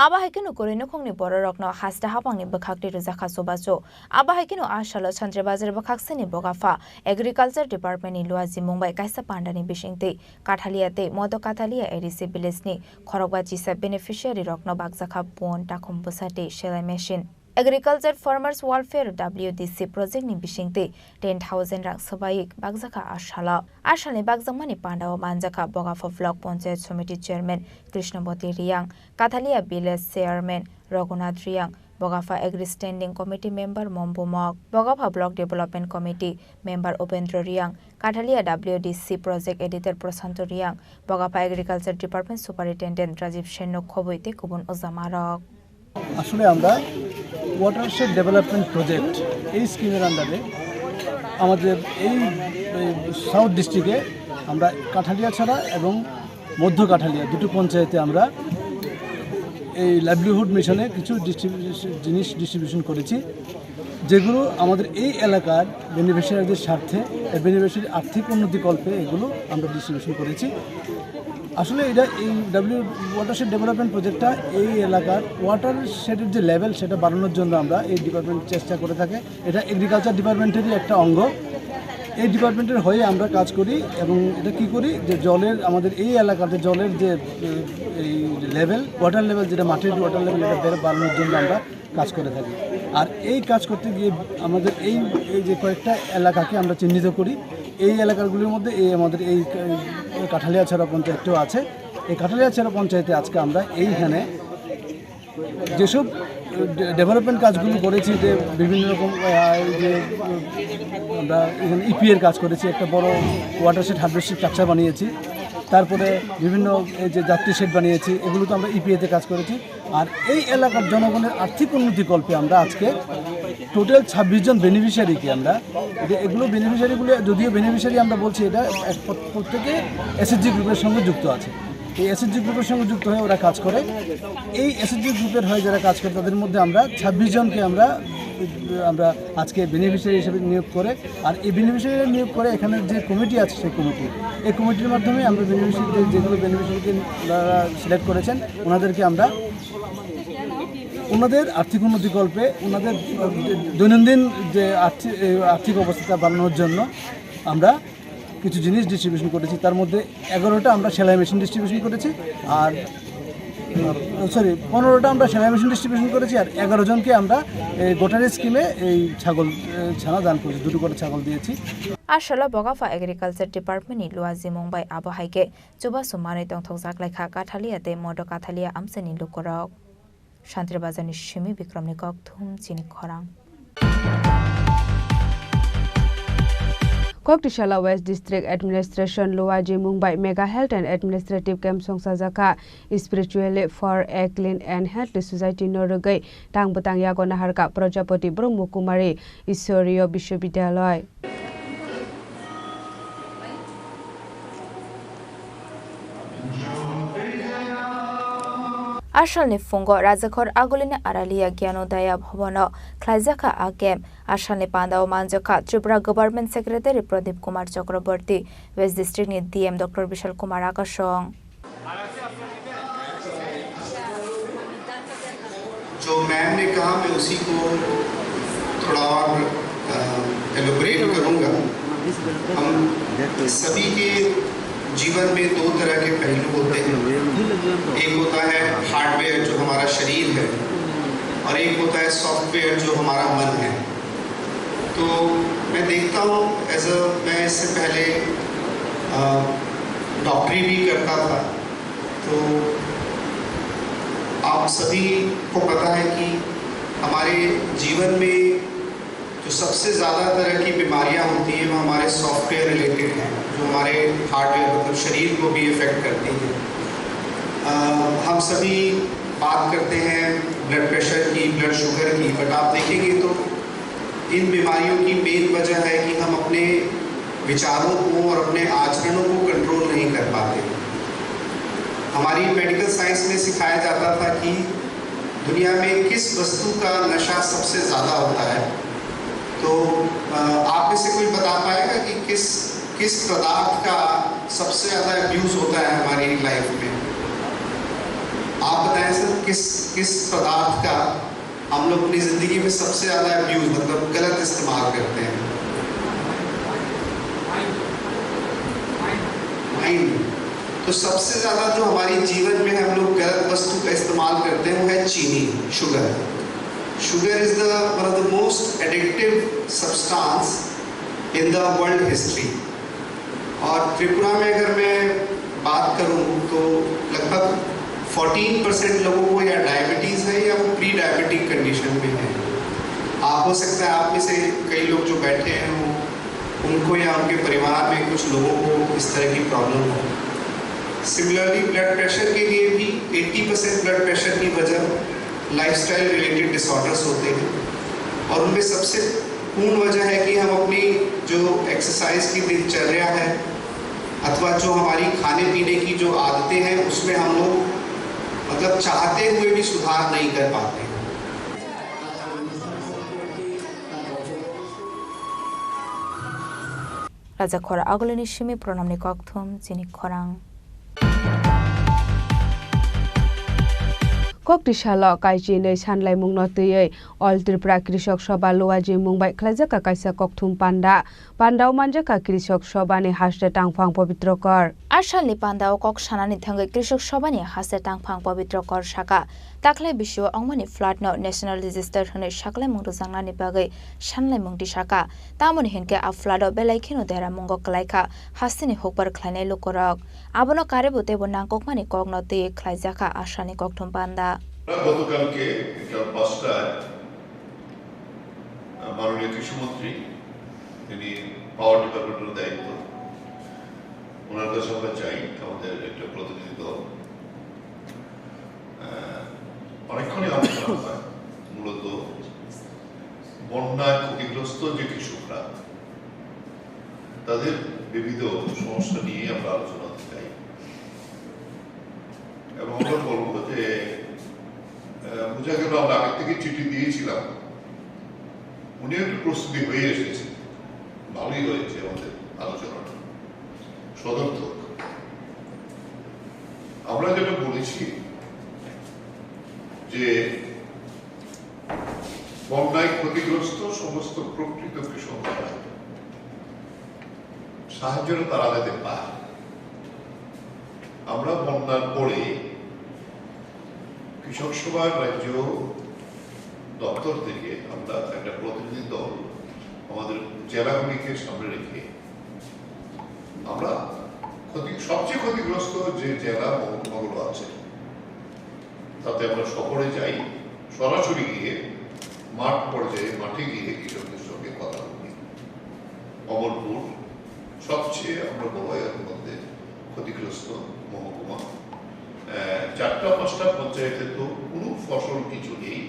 Abo hai kheno kwrwi nukhungni bororokno haste hapangni bwkhak twi rwjakha chubachu. Abo hai kheno a salo Shantir Bazar bwkhakseni Bogapha Agriculture Department ni luajimung bai kaisa pandani bisingtwi Kathalia tei Modhyo Kathalia A D C village ni khorokba chisa beneficiary rokno bakjakha pun, takhum bwsa tei selai machine. Agriculture Farmers Welfare W D C project ni bisingtwi ten thousand rang swbai bakjakha a salo. A salni bakjakmani pandao manjakha Bogapha Block Panchayat Somiti Chairman Krishnaboti Riang, Kathalia Village Chairman Raghunath Riang, Bogapha Agri Standing Committee Member Mombu Mok, Bogapha Block Development Committee Member Upendra Riang, Kathalia W D C Project Editor Prashanto Riang, Bogapha Agriculture Department Superintendent Rajiv Sen no khobwi tei kubun ojamarok. আসলে আমরা watershed development project, এই স্কিমের আন্ডারে আমাদের এই, এই সাউথ ডিস্ট্রিক্টে আমরা কাঠালিয়াছড়া এবং মধ্য কাঠালিয়া দুটো পঞ্চায়েতে আমরা এই লাইভলিহুড মিশনে কিছু ডিস্ট্রিবিউশন, জিনিস ডিস্ট্রিবিউশন করেছি, যেগুলো আমাদের এই এলাকার বেনিফিশিয়ারিদের স্বার্থে, এই বেনিফিশিয়ারির আর্থিক উন্নতি কল্পে এগুলো আমরা ডিস্ট্রিবিউশন করেছি। আসলে এটা এই ডাব্লিউ ওয়াটারশেড ডেভেলপমেন্ট প্রজেক্টটা এই এলাকার ওয়াটারশেডের যে লেভেল, সেটা বাড়ানোর জন্য আমরা এই ডিপার্টমেন্ট চেষ্টা করে থাকে। এটা এগ্রিকালচার ডিপার্টমেন্টেরই একটা অঙ্গ। এই ডিপার্টমেন্টের হয়ে আমরা কাজ করি এবং এটা কি করি, যে জলের, আমাদের এই এলাকাতে জলের যে, এ, এই লেভেল, ওয়াটার লেভেল, যেটা মাটির ওয়াটার লেভেল, এটা বেড়ে বাড়ানোর জন্য আমরা কাজ করে থাকি। আর এই কাজ করতে গিয়ে আমাদের এই, এই যে কয়েকটা এলাকাকে আমরা চিহ্নিত করি, এই এলাকাগুলির মধ্যে এই আমাদের এই কা-, কাঠালিয়াছড়া পঞ্চায়েতও আছে। এই কাঠালিয়াছড়া পঞ্চায়েতে আজকে আমরা এইখানে যেসব ডে-, ডেভেলপমেন্ট কাজগুলি করেছি, যে বিভিন্ন রকম, আহ, এই যে, উম, আমরা এখানে ইপিএর কাজ করেছি, একটা বড় ওয়াটারশেড হারভেস্টিং স্ট্রাকচার বানিয়েছি, তারপরে বিভিন্ন এই যে যাত্রী শেড বানিয়েছি, এগুলো তো আমরা ইপিএতে কাজ করেছি। আর এই এলাকার জনগণের আর্থিক উন্নতি কল্পে আমরা আজকে টোটাল ছাব্বিশ জন বেনিফিশিয়ারিকে আমরা, এটা, এগুলো বেনিফিশিয়ারিগুলো, যদিও বেনিফিশিয়ারি আমরা বলছি, এটা এক প্র-, প্রত্যেকে এসএইচজি গ্রুপের সঙ্গে যুক্ত আছে। এই এসএইচজি গ্রুপের সঙ্গে যুক্ত হয়ে ওরা কাজ করে। এই এসএইচজি গ্রুপের হয়ে যারা কাজ করে, তাদের মধ্যে আমরা ছাব্বিশ জনকে আমরা, আমরা আজকে বেনিফিশিয়ারি হিসেবে নিয়োগ করে, আর এই বেনিফিশিয়ারি নিয়োগ করে এখানে যে কমিটি আছে, সেই কমিটি, এই কমিটির মাধ্যমে আমরা বেনিফিশিয়ারি, যেগুলো বেনিফিশিয়ারিকে ওনারা সিলেক্ট করেছেন, ওনাদেরকে আমরা ওনাদের আর্থিক উন্নতি কল্পে, ওনাদের দৈনন্দিন যে আর্থিক, এই আর্থিক অবস্থা বাড়ানোর জন্য আমরা কিছু জিনিস ডিস্ট্রিবিউশন করেছি। তার মধ্যে এগারোটা আমরা সেলাই মেশিন ডিস্ট্রিবিউশন করেছি, আর, সরি, পনেরোটা আমরা সেলাই মেশিন ডিস্ট্রিবিউশন করেছি, আর এগারো জনকে আমরা এই গোটারি স্কিমে এই ছাগল, এ, ছানা দান করেছি, দুটো করে ছাগল দিয়েছি। Asalo Bokapha Agriculture Department ni luajimung bai abo hai khe chubachu manwi tongthokjak lai kha Kathalia tei Modo Kathalia amchaini lukurok. Santri Bazar ni simi Bikram ni kokthum chini khorang. Koktisala West District Administration luajimung bai Mega Health and Administrative Camp songchajakha. Spiritually for a Clean and Healthy Society no rwgwi tang bwtang yago naharkha Prajapati Brahma Kumari Iswariya Biswabidyalay. Asalni phungo Rajakhor Agulini Aralia Gyanodaya Bhabano khlaijakha a camp. Asalni pandao manjakha Tripura Government Secretary Pradip Kumar Chakraborty, West District ni D M Doctor Bishal Kumar Akasong. जो मैम ने कहा, मैं उसी को थोड़ा और, अ, एलोबरेट करूँगा। हम सभी के जीवन में दो तरह के पहलू होते हैं। एक होता है हार्डवेयर, जो हमारा शरीर है, और एक होता है सॉफ्टवेयर, जो हमारा मन है। तो मैं देखता हूँ, एज अ, मैं इससे पहले, अ, डॉक्टरी भी करता था, तो आप सभी को पता है कि हमारे जीवन में जो सबसे ज़्यादा तरह की बीमारियां होती हैं, वो हमारे सॉफ्टवेयर रिलेटेड हैं, जो हमारे हार्डवेयर, मतलब शरीर को भी इफेक्ट करती हैं। अ, हम सभी बात करते हैं ब्लड प्रेशर की, ब्लड शुगर की, बट आप देखेंगे तो इन बीमारियों की मेन वजह है कि हम अपने विचारों को और अपने आचरणों को कंट्रोल नहीं कर पाते। हमारी मेडिकल साइंस में सिखाया जाता था कि दुनिया में किस वस्तु का नशा सबसे ज़्यादा होता है। तो, अ, आप में से कोई बता पाएगा कि किस, किस पदार्थ का सबसे ज़्यादा अब्यूज़ होता है हमारी लाइफ में? आप बताएं सर, किस, किस पदार्थ का हम लोग अपनी जिंदगी में सबसे ज्यादा अब्यूज, मतलब गलत इस्तेमाल करते हैं? वाइन। तो सबसे ज्यादा जो हमारी जीवन में हम लोग गलत वस्तु का इस्तेमाल करते हैं, वो है चीनी, sugar. Sugar is the one of the most addictive substance in the world history। और त्रिपुरा में अगर मैं बात करूं तो लगभग फोर्टीन परसेंट लोगों को या डायबिटीज है या वो प्री डायबिटिक कंडीशन में है। आप, हो सकता है आप में से कई लोग जो बैठे हैं वो, उनको या उनके परिवार में कुछ लोगों को इस तरह की प्रॉब्लम हो। सिमिलरली ब्लड प्रेशर के लिए भी एटी परसेंट ब्लड प्रेशर की वजह लाइफस्टाइल रिलेटेड डिसऑर्डर्स होते हैं और उनमें सबसे पूर्ण वजह है कि हम अपनी जो एक्सरसाइज की दिनचर्या है अथवा जो हमारी खाने पीने की जो आदतें हैं, उसमें हम लोग, मतलब, चाहते हुए भी सुधार नहीं कर पाते। Raja Khor Agulini simi pranamni kokthum chini khorang. Koktisalo kaichinwi sanlaimungno twiwi All Tripura Krishok Sabha Luaji mung bai khlaijakha kaisa kokthum panda. Pandao manjakha Krishok Sabhani haste tangphang Pabitro Kar. A salni pandao kok sanani thangwi Krishok Sabhani haste tangphang Pabitro Kar saka, taklai bisio ongmani flat no national register hwnwi saklaimung rwjaknani bagwi sanlaimung tisaka. Tamoni hinkhe a flat o belai kheno deramungo kwlaikha hasteni hukbar khlainai lukurok. Abono karwi bo teibo nangkukmani kokno twiwi khlaijakha a salni kokthum panda. গতকালকে বিকাল পাঁচটায়, আহ, মাননীয় কৃষিমন্ত্রী, তিনি পাওয়ার ডিপার্টমেন্টের দায়িত্ব, ওনার কাছে আমরা যাই, আমাদের একটা প্রতিনিধি দল। আহ, অনেকক্ষণই আলোচনা হয়, মূলত বন্যায় ক্ষতিগ্রস্ত যে কৃষকরা, তাদের বিবিধ সমস্যা নিয়ে আমরা আলোচনা করতে চাই। এবং আমরা বলবো যে, আহ, বোঝা গেল আমরা আগে থেকে চিঠি দিয়েছিলাম, উনি একটু প্রস্তুতি হয়ে এসেছেন, ভালোই হয়েছে আমাদের আলোচনাটা, সদর্থক। আমরা যেটা বলেছি যে বন্যায় ক্ষতিগ্রস্ত সমস্ত প্রকৃত কৃষক যারা, সাহায্যটা তারা যাতে পায়। আমরা বন্যার পরে কৃষক সভার রাজ্য দপ্তর থেকে আমরা একটা প্রতিনিধি দল আমাদের জেলাগুলিকে সামনে রেখে আমরা ক্ষতি-, সবচেয়ে ক্ষতিগ্রস্ত যে জেলা মহকুমাগুলো আছে, তাতে আমরা সফরে যাই, সরাসরি গিয়ে মাঠ পর্যায়ে, মাঠে গিয়ে কৃষকদের সঙ্গে কথা বলি। অমরপুর সবচেয়ে আমরা বড় এর মধ্যে ক্ষতিগ্রস্ত মহকুমা। আহ, চারটা পাঁচটা পঞ্চায়েতে তো কোনো ফসল কিছু নেই।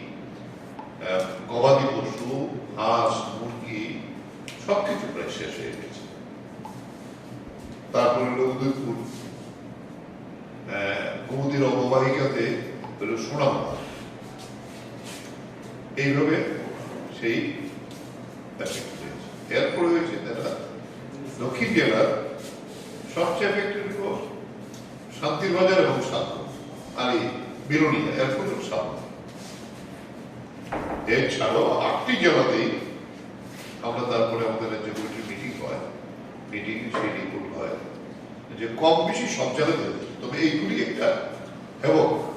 আহ, গবাদি পশু, হাঁস, মুরগি সব কিছু প্রায় শেষ হয়ে গেছে। তারপরে হলো উদয়পুর, আহ, গোমতীর অববাহিকাতে হলো সোনামুড়া। এইভাবে সেই affect হয়েছে। এরপরে হয়েছে তারা দক্ষিণ জেলার সবচেয়ে affected হলো শান্তিরবাজার এবং সাতক্ষীরা, আর এই বিলোনিয়া, এরপরে হলো সাভার। এছাড়াও আটটি জেলাতেই আমরা তারপরে আমাদের রাজ্য কমিটির মিটিং হয়, মিটিং সেই রিপোর্ট হয় যে কম বেশি সব জায়গাতে হয়েছে, তবে এইগুলি একটা এবং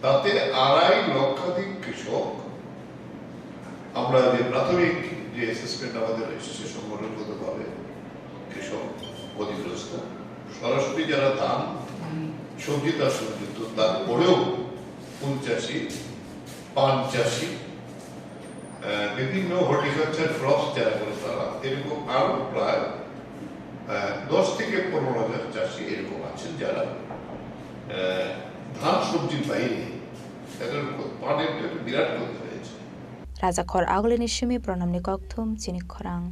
তাতে আড়াই লক্ষাধিক কৃষক আমরা যে প্রাথমিক যে অ্যাসেসমেন্ট আমাদের এসেছে সংগঠনগতভাবে কৃষক ক্ষতিগ্রস্ত, সরাসরি যারা ধান সবজি তার সংযুক্ত, তারপরেও ফুল চাষি, পান চাষি, আহ, বিভিন্ন হর্টিকালচার ক্রপস যারা করে তারা, এরকম আরো প্রায়, আহ, দশ থেকে পনেরো হাজার চাষি এরকম আছেন যারা, আহ, ধান সবজির বাইরে তাদের পানের একটা বিরাট ক্ষতি হয়েছে। Rajakhor Agulini simi Pranamni kokthum chini khorang.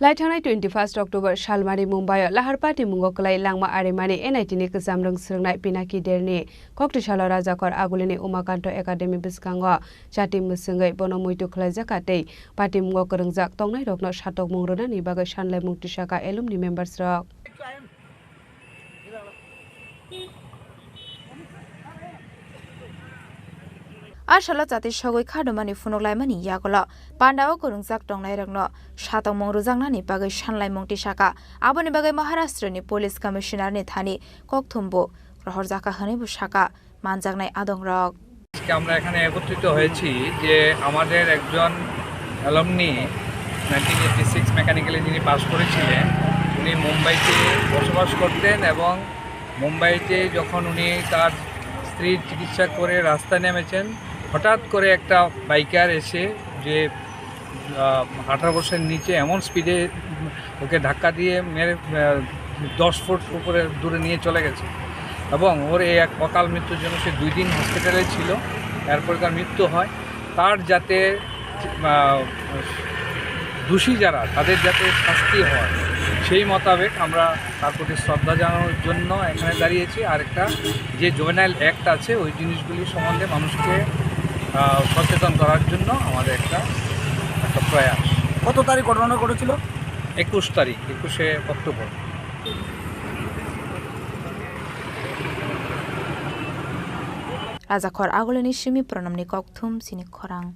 Laithangnai twenty first October salmari Mumbai o Lahar Pati mungo kwlai langma arimani N I T ni kwcham rwng swrwngnai Pinaki Derni kokti salo Rajakhor Agulini Umakanto Academy bwskango chati mwswngwi bono muitu khwlaijak tei pati mungo kwrwngjak tongnai rokno satokmung rwnani bagwi sanlaimung tisaka alumni members rok. A salo chati sogwi khadumani phunuk laimani yagulo pandao kwrwngjak tongnairokno satokmung rwjaknani bagwi sanlaimung tisaka. Aboni bagwi Maharashtra ni Police Commissioner ni thani kokthumbo rohorjaka hwnwi bo saka manjaknai adongrok. আজকে আমরা এখানে একত্রিত হয়েছি যে আমাদের একজন alumni nineteen eighty six মেকানিক্যালে যিনি পাস করেছিলেন, উনি মুম্বাইতে বসবাস করতেন এবং মুম্বাইতে যখন উনি তার স্ত্রীর চিকিৎসা করে রাস্তায় নেমেছেন, হঠাৎ করে একটা বাইকার এসে যে, আহ, আঠারো বছরের নিচে এমন স্পিডে ওকে ধাক্কা দিয়ে মেরে, আহ, দশ ফুট উপরে দূরে নিয়ে চলে গেছে এবং ওর এই এক অকাল মৃত্যুর জন্য সে দুই দিন হসপিটালে ছিল, এরপরে তার মৃত্যু হয়। তার যাতে, আহ, দোষী যারা, তাদের যাতে শাস্তি হয়, সেই মোতাবেক আমরা তার প্রতি শ্রদ্ধা জানানোর জন্য এখানে দাঁড়িয়েছি। আর একটা যে জুভেনাইল অ্যাক্ট আছে, ওই জিনিসগুলি সম্বন্ধে মানুষকে, আহ, সচেতন করার জন্য আমাদের একটা, একটা প্রয়াস। কত তারিখ ঘটনা ঘটেছিল? একুশ তারিখ, একুশে October. Rajakhor Agulini simi Pranamni kokthum chini khorang.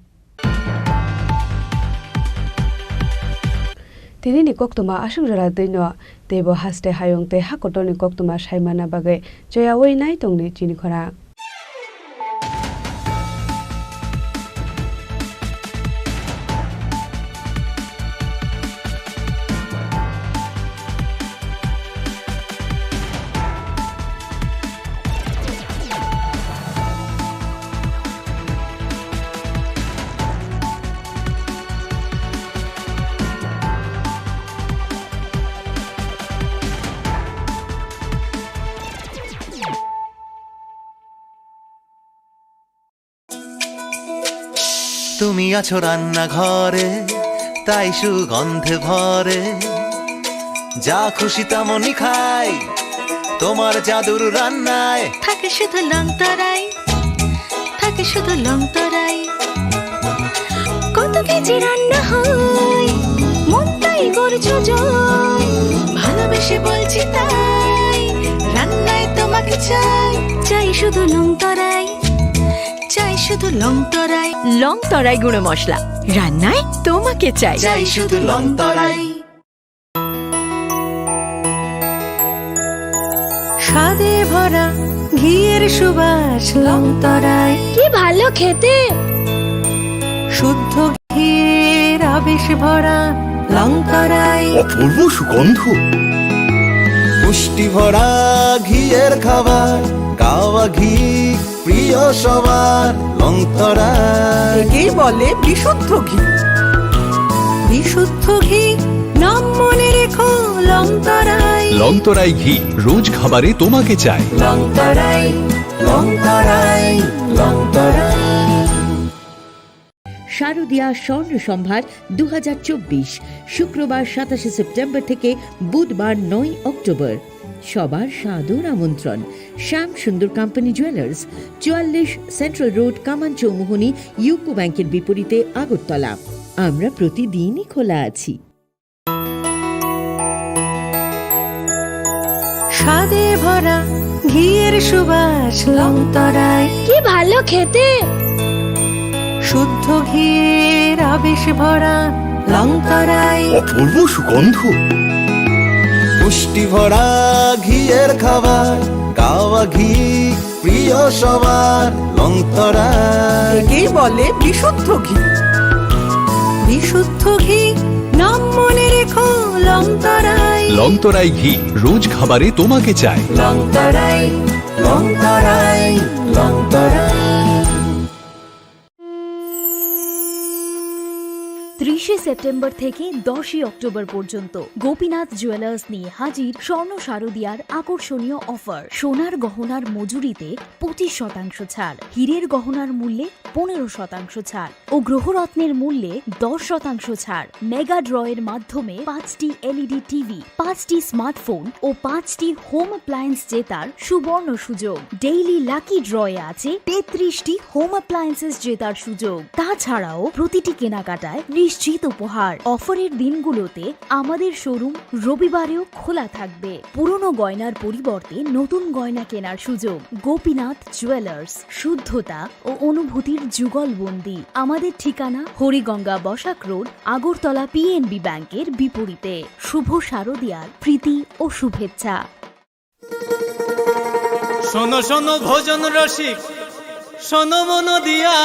Tinini koktwma aswk jora twino teibo haste hayung tei hakotorni koktwma saimana bagwi choyawi nai tongdi chini khorang. তুমি আছো রান্নাঘরে, তাই সুগন্ধে ভরে। যা খুশি তেমনই খাই, তোমার জাদুর রান্নায়। থাকে শুধু লং তরাই, থাকে শুধু লং তরাই। কত কেজি রান্না হয়, মনটাই করছো জয়। ভালোবেসে বলছি তাই, রান্নায় তোমাকে চাই। চাই শুধু লং তরাই, চাই শুধু লং তরাই। লং তরাই গুঁড়ো মশলা, রান্নায় তোমাকে চাই। চাই শুধু লং তরাই। স্বাদে ভরা ঘিয়ের সুবাস লং তরাই। কি ভালো খেতে! শুদ্ধ ঘিয়ের আবেশ ভরা লং তরাই। অপূর্ব সুগন্ধ। পুষ্টি ভরা ঘিয়ের খাবার, গাওয়া ঘি প্রিয় সবার, লং তরাই। একেই বলে বিশুদ্ধ ঘি। বিশুদ্ধ ঘি, নাম মনে রেখো লং তরাই। লং তরাই ঘি, রোজ খাবারে তোমাকে চাই। লং তরাই, লং তরাই, লং তরাই। শারদীয়া স্বর্ণ সম্ভার দু হাজার চব্বিশ, শুক্রবার সাতাশে সেপ্টেম্বর থেকে বুধবার নয় অক্টোবর। সবার সাদর আমন্ত্রণ। শ্যাম সুন্দর কোম্পানি জুয়েলার্স, চুয়াল্লিশ সেন্ট্রাল রোড, কামান চৌমুহনী, ইউকো ব্যাংকের বিপরীতে আগরতলা। আমরা প্রতিদিনই খোলা আছি। স্বাদে ভরা ঘিয়ের সুবাস লং তরাই। কি ভালো খেতে! শুদ্ধ ঘিয়ের আবেশ ভরা লং তরাই। অপূর্ব সুগন্ধ। পুষ্টি ভরা ঘিয়ের খাবার, গাওয়া ঘি প্রিয় সবার, লং তরাই। একেই বলে বিশুদ্ধ ঘি। বিশুদ্ধ ঘি, নাম মনে রেখো লং তরাই। লং তরাই ঘি, রোজ খাবারে তোমাকে চাই। লং তরাই, লং তরাই, লং তরাই। ত্রিশে সেপ্টেম্বর থেকে দশই অক্টোবর পর্যন্ত গোপীনাথ জুয়েলার্স নিয়ে হাজির স্বর্ণ শারদিয়ার আকর্ষণীয় অফার। সোনার গহনার মজুরিতে পঁচিশ শতাংশ ছাড়, হীরের গহনার মূল্যে পনেরো শতাংশ ছাড় ও গ্রহরত্নের মূল্যে দশ শতাংশ ছাড়। মেগা ড্রয়ের মাধ্যমে পাঁচটি এলইডি টিভি, পাঁচটি স্মার্টফোন ও পাঁচটি হোম অ্যাপ্লায়েন্স জেতার সুবর্ণ সুযোগ। ডেইলি লাকি ড্রয়ে আছে তেত্রিশটি হোম অ্যাপ্লায়েন্সেস জেতার সুযোগ। তাছাড়াও প্রতিটি কেনাকাটায় নিশ্চিত উপহার। অফারের দিনগুলোতে আমাদের শোরুম রবিবারেও খোলা থাকবে। পুরনো গয়নার পরিবর্তে নতুন গয়না কেনার সুযোগ। গোপীনাথ জুয়েলার্স, শুদ্ধতা ও অনুভূতির যুগলবন্দি। আমাদের ঠিকানা হরিগঙ্গা বসাক রোড, আগরতলা পিএনবি ব্যাংকের বিপরীতে। শুভ শারদিয়ার প্রীতি ও শুভেচ্ছা। শোনো শোনো ভোজন রসিক, শোনো মন দিয়া,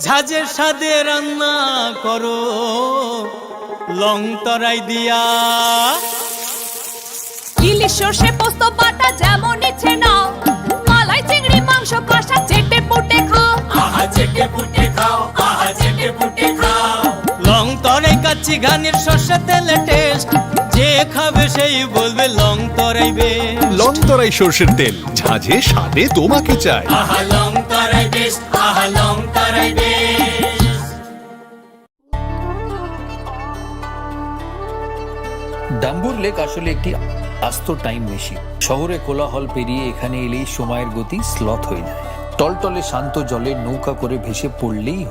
ঝাঁঝের স্বাদে রান্না করো লং তরাই দিয়া। ইলিশ সর্ষে পোস্ত বাটা যেমন ইচ্ছে নাও, মালাই চিংড়ি মাংস কষা চেটে পুটে খাও। আহা চেটে পুটে খাও, আহা চেটে পুটে খাও। লং তরাই কাচ্চি ঘানির সর্ষে তেলে টেস্ট, যে খাবে সেই বলবে লং তরাই বেস্ট। লং তরাই সর্ষের তেল, ঝাঁঝে স্বাদে তোমাকে চাই। আহা লং তরাই বেস্ট, আহা লং তরাই বেস্ট। ডাম্বুর লেক আসলে একটি আস্ত টাইম মেশিন। শহরে কোলাহল পেরিয়ে এখানে এলেই সময়ের গতি স্লথ হয়ে যায়। টলটলে শান্ত জলে নৌকা করে ভেসে পড়লেই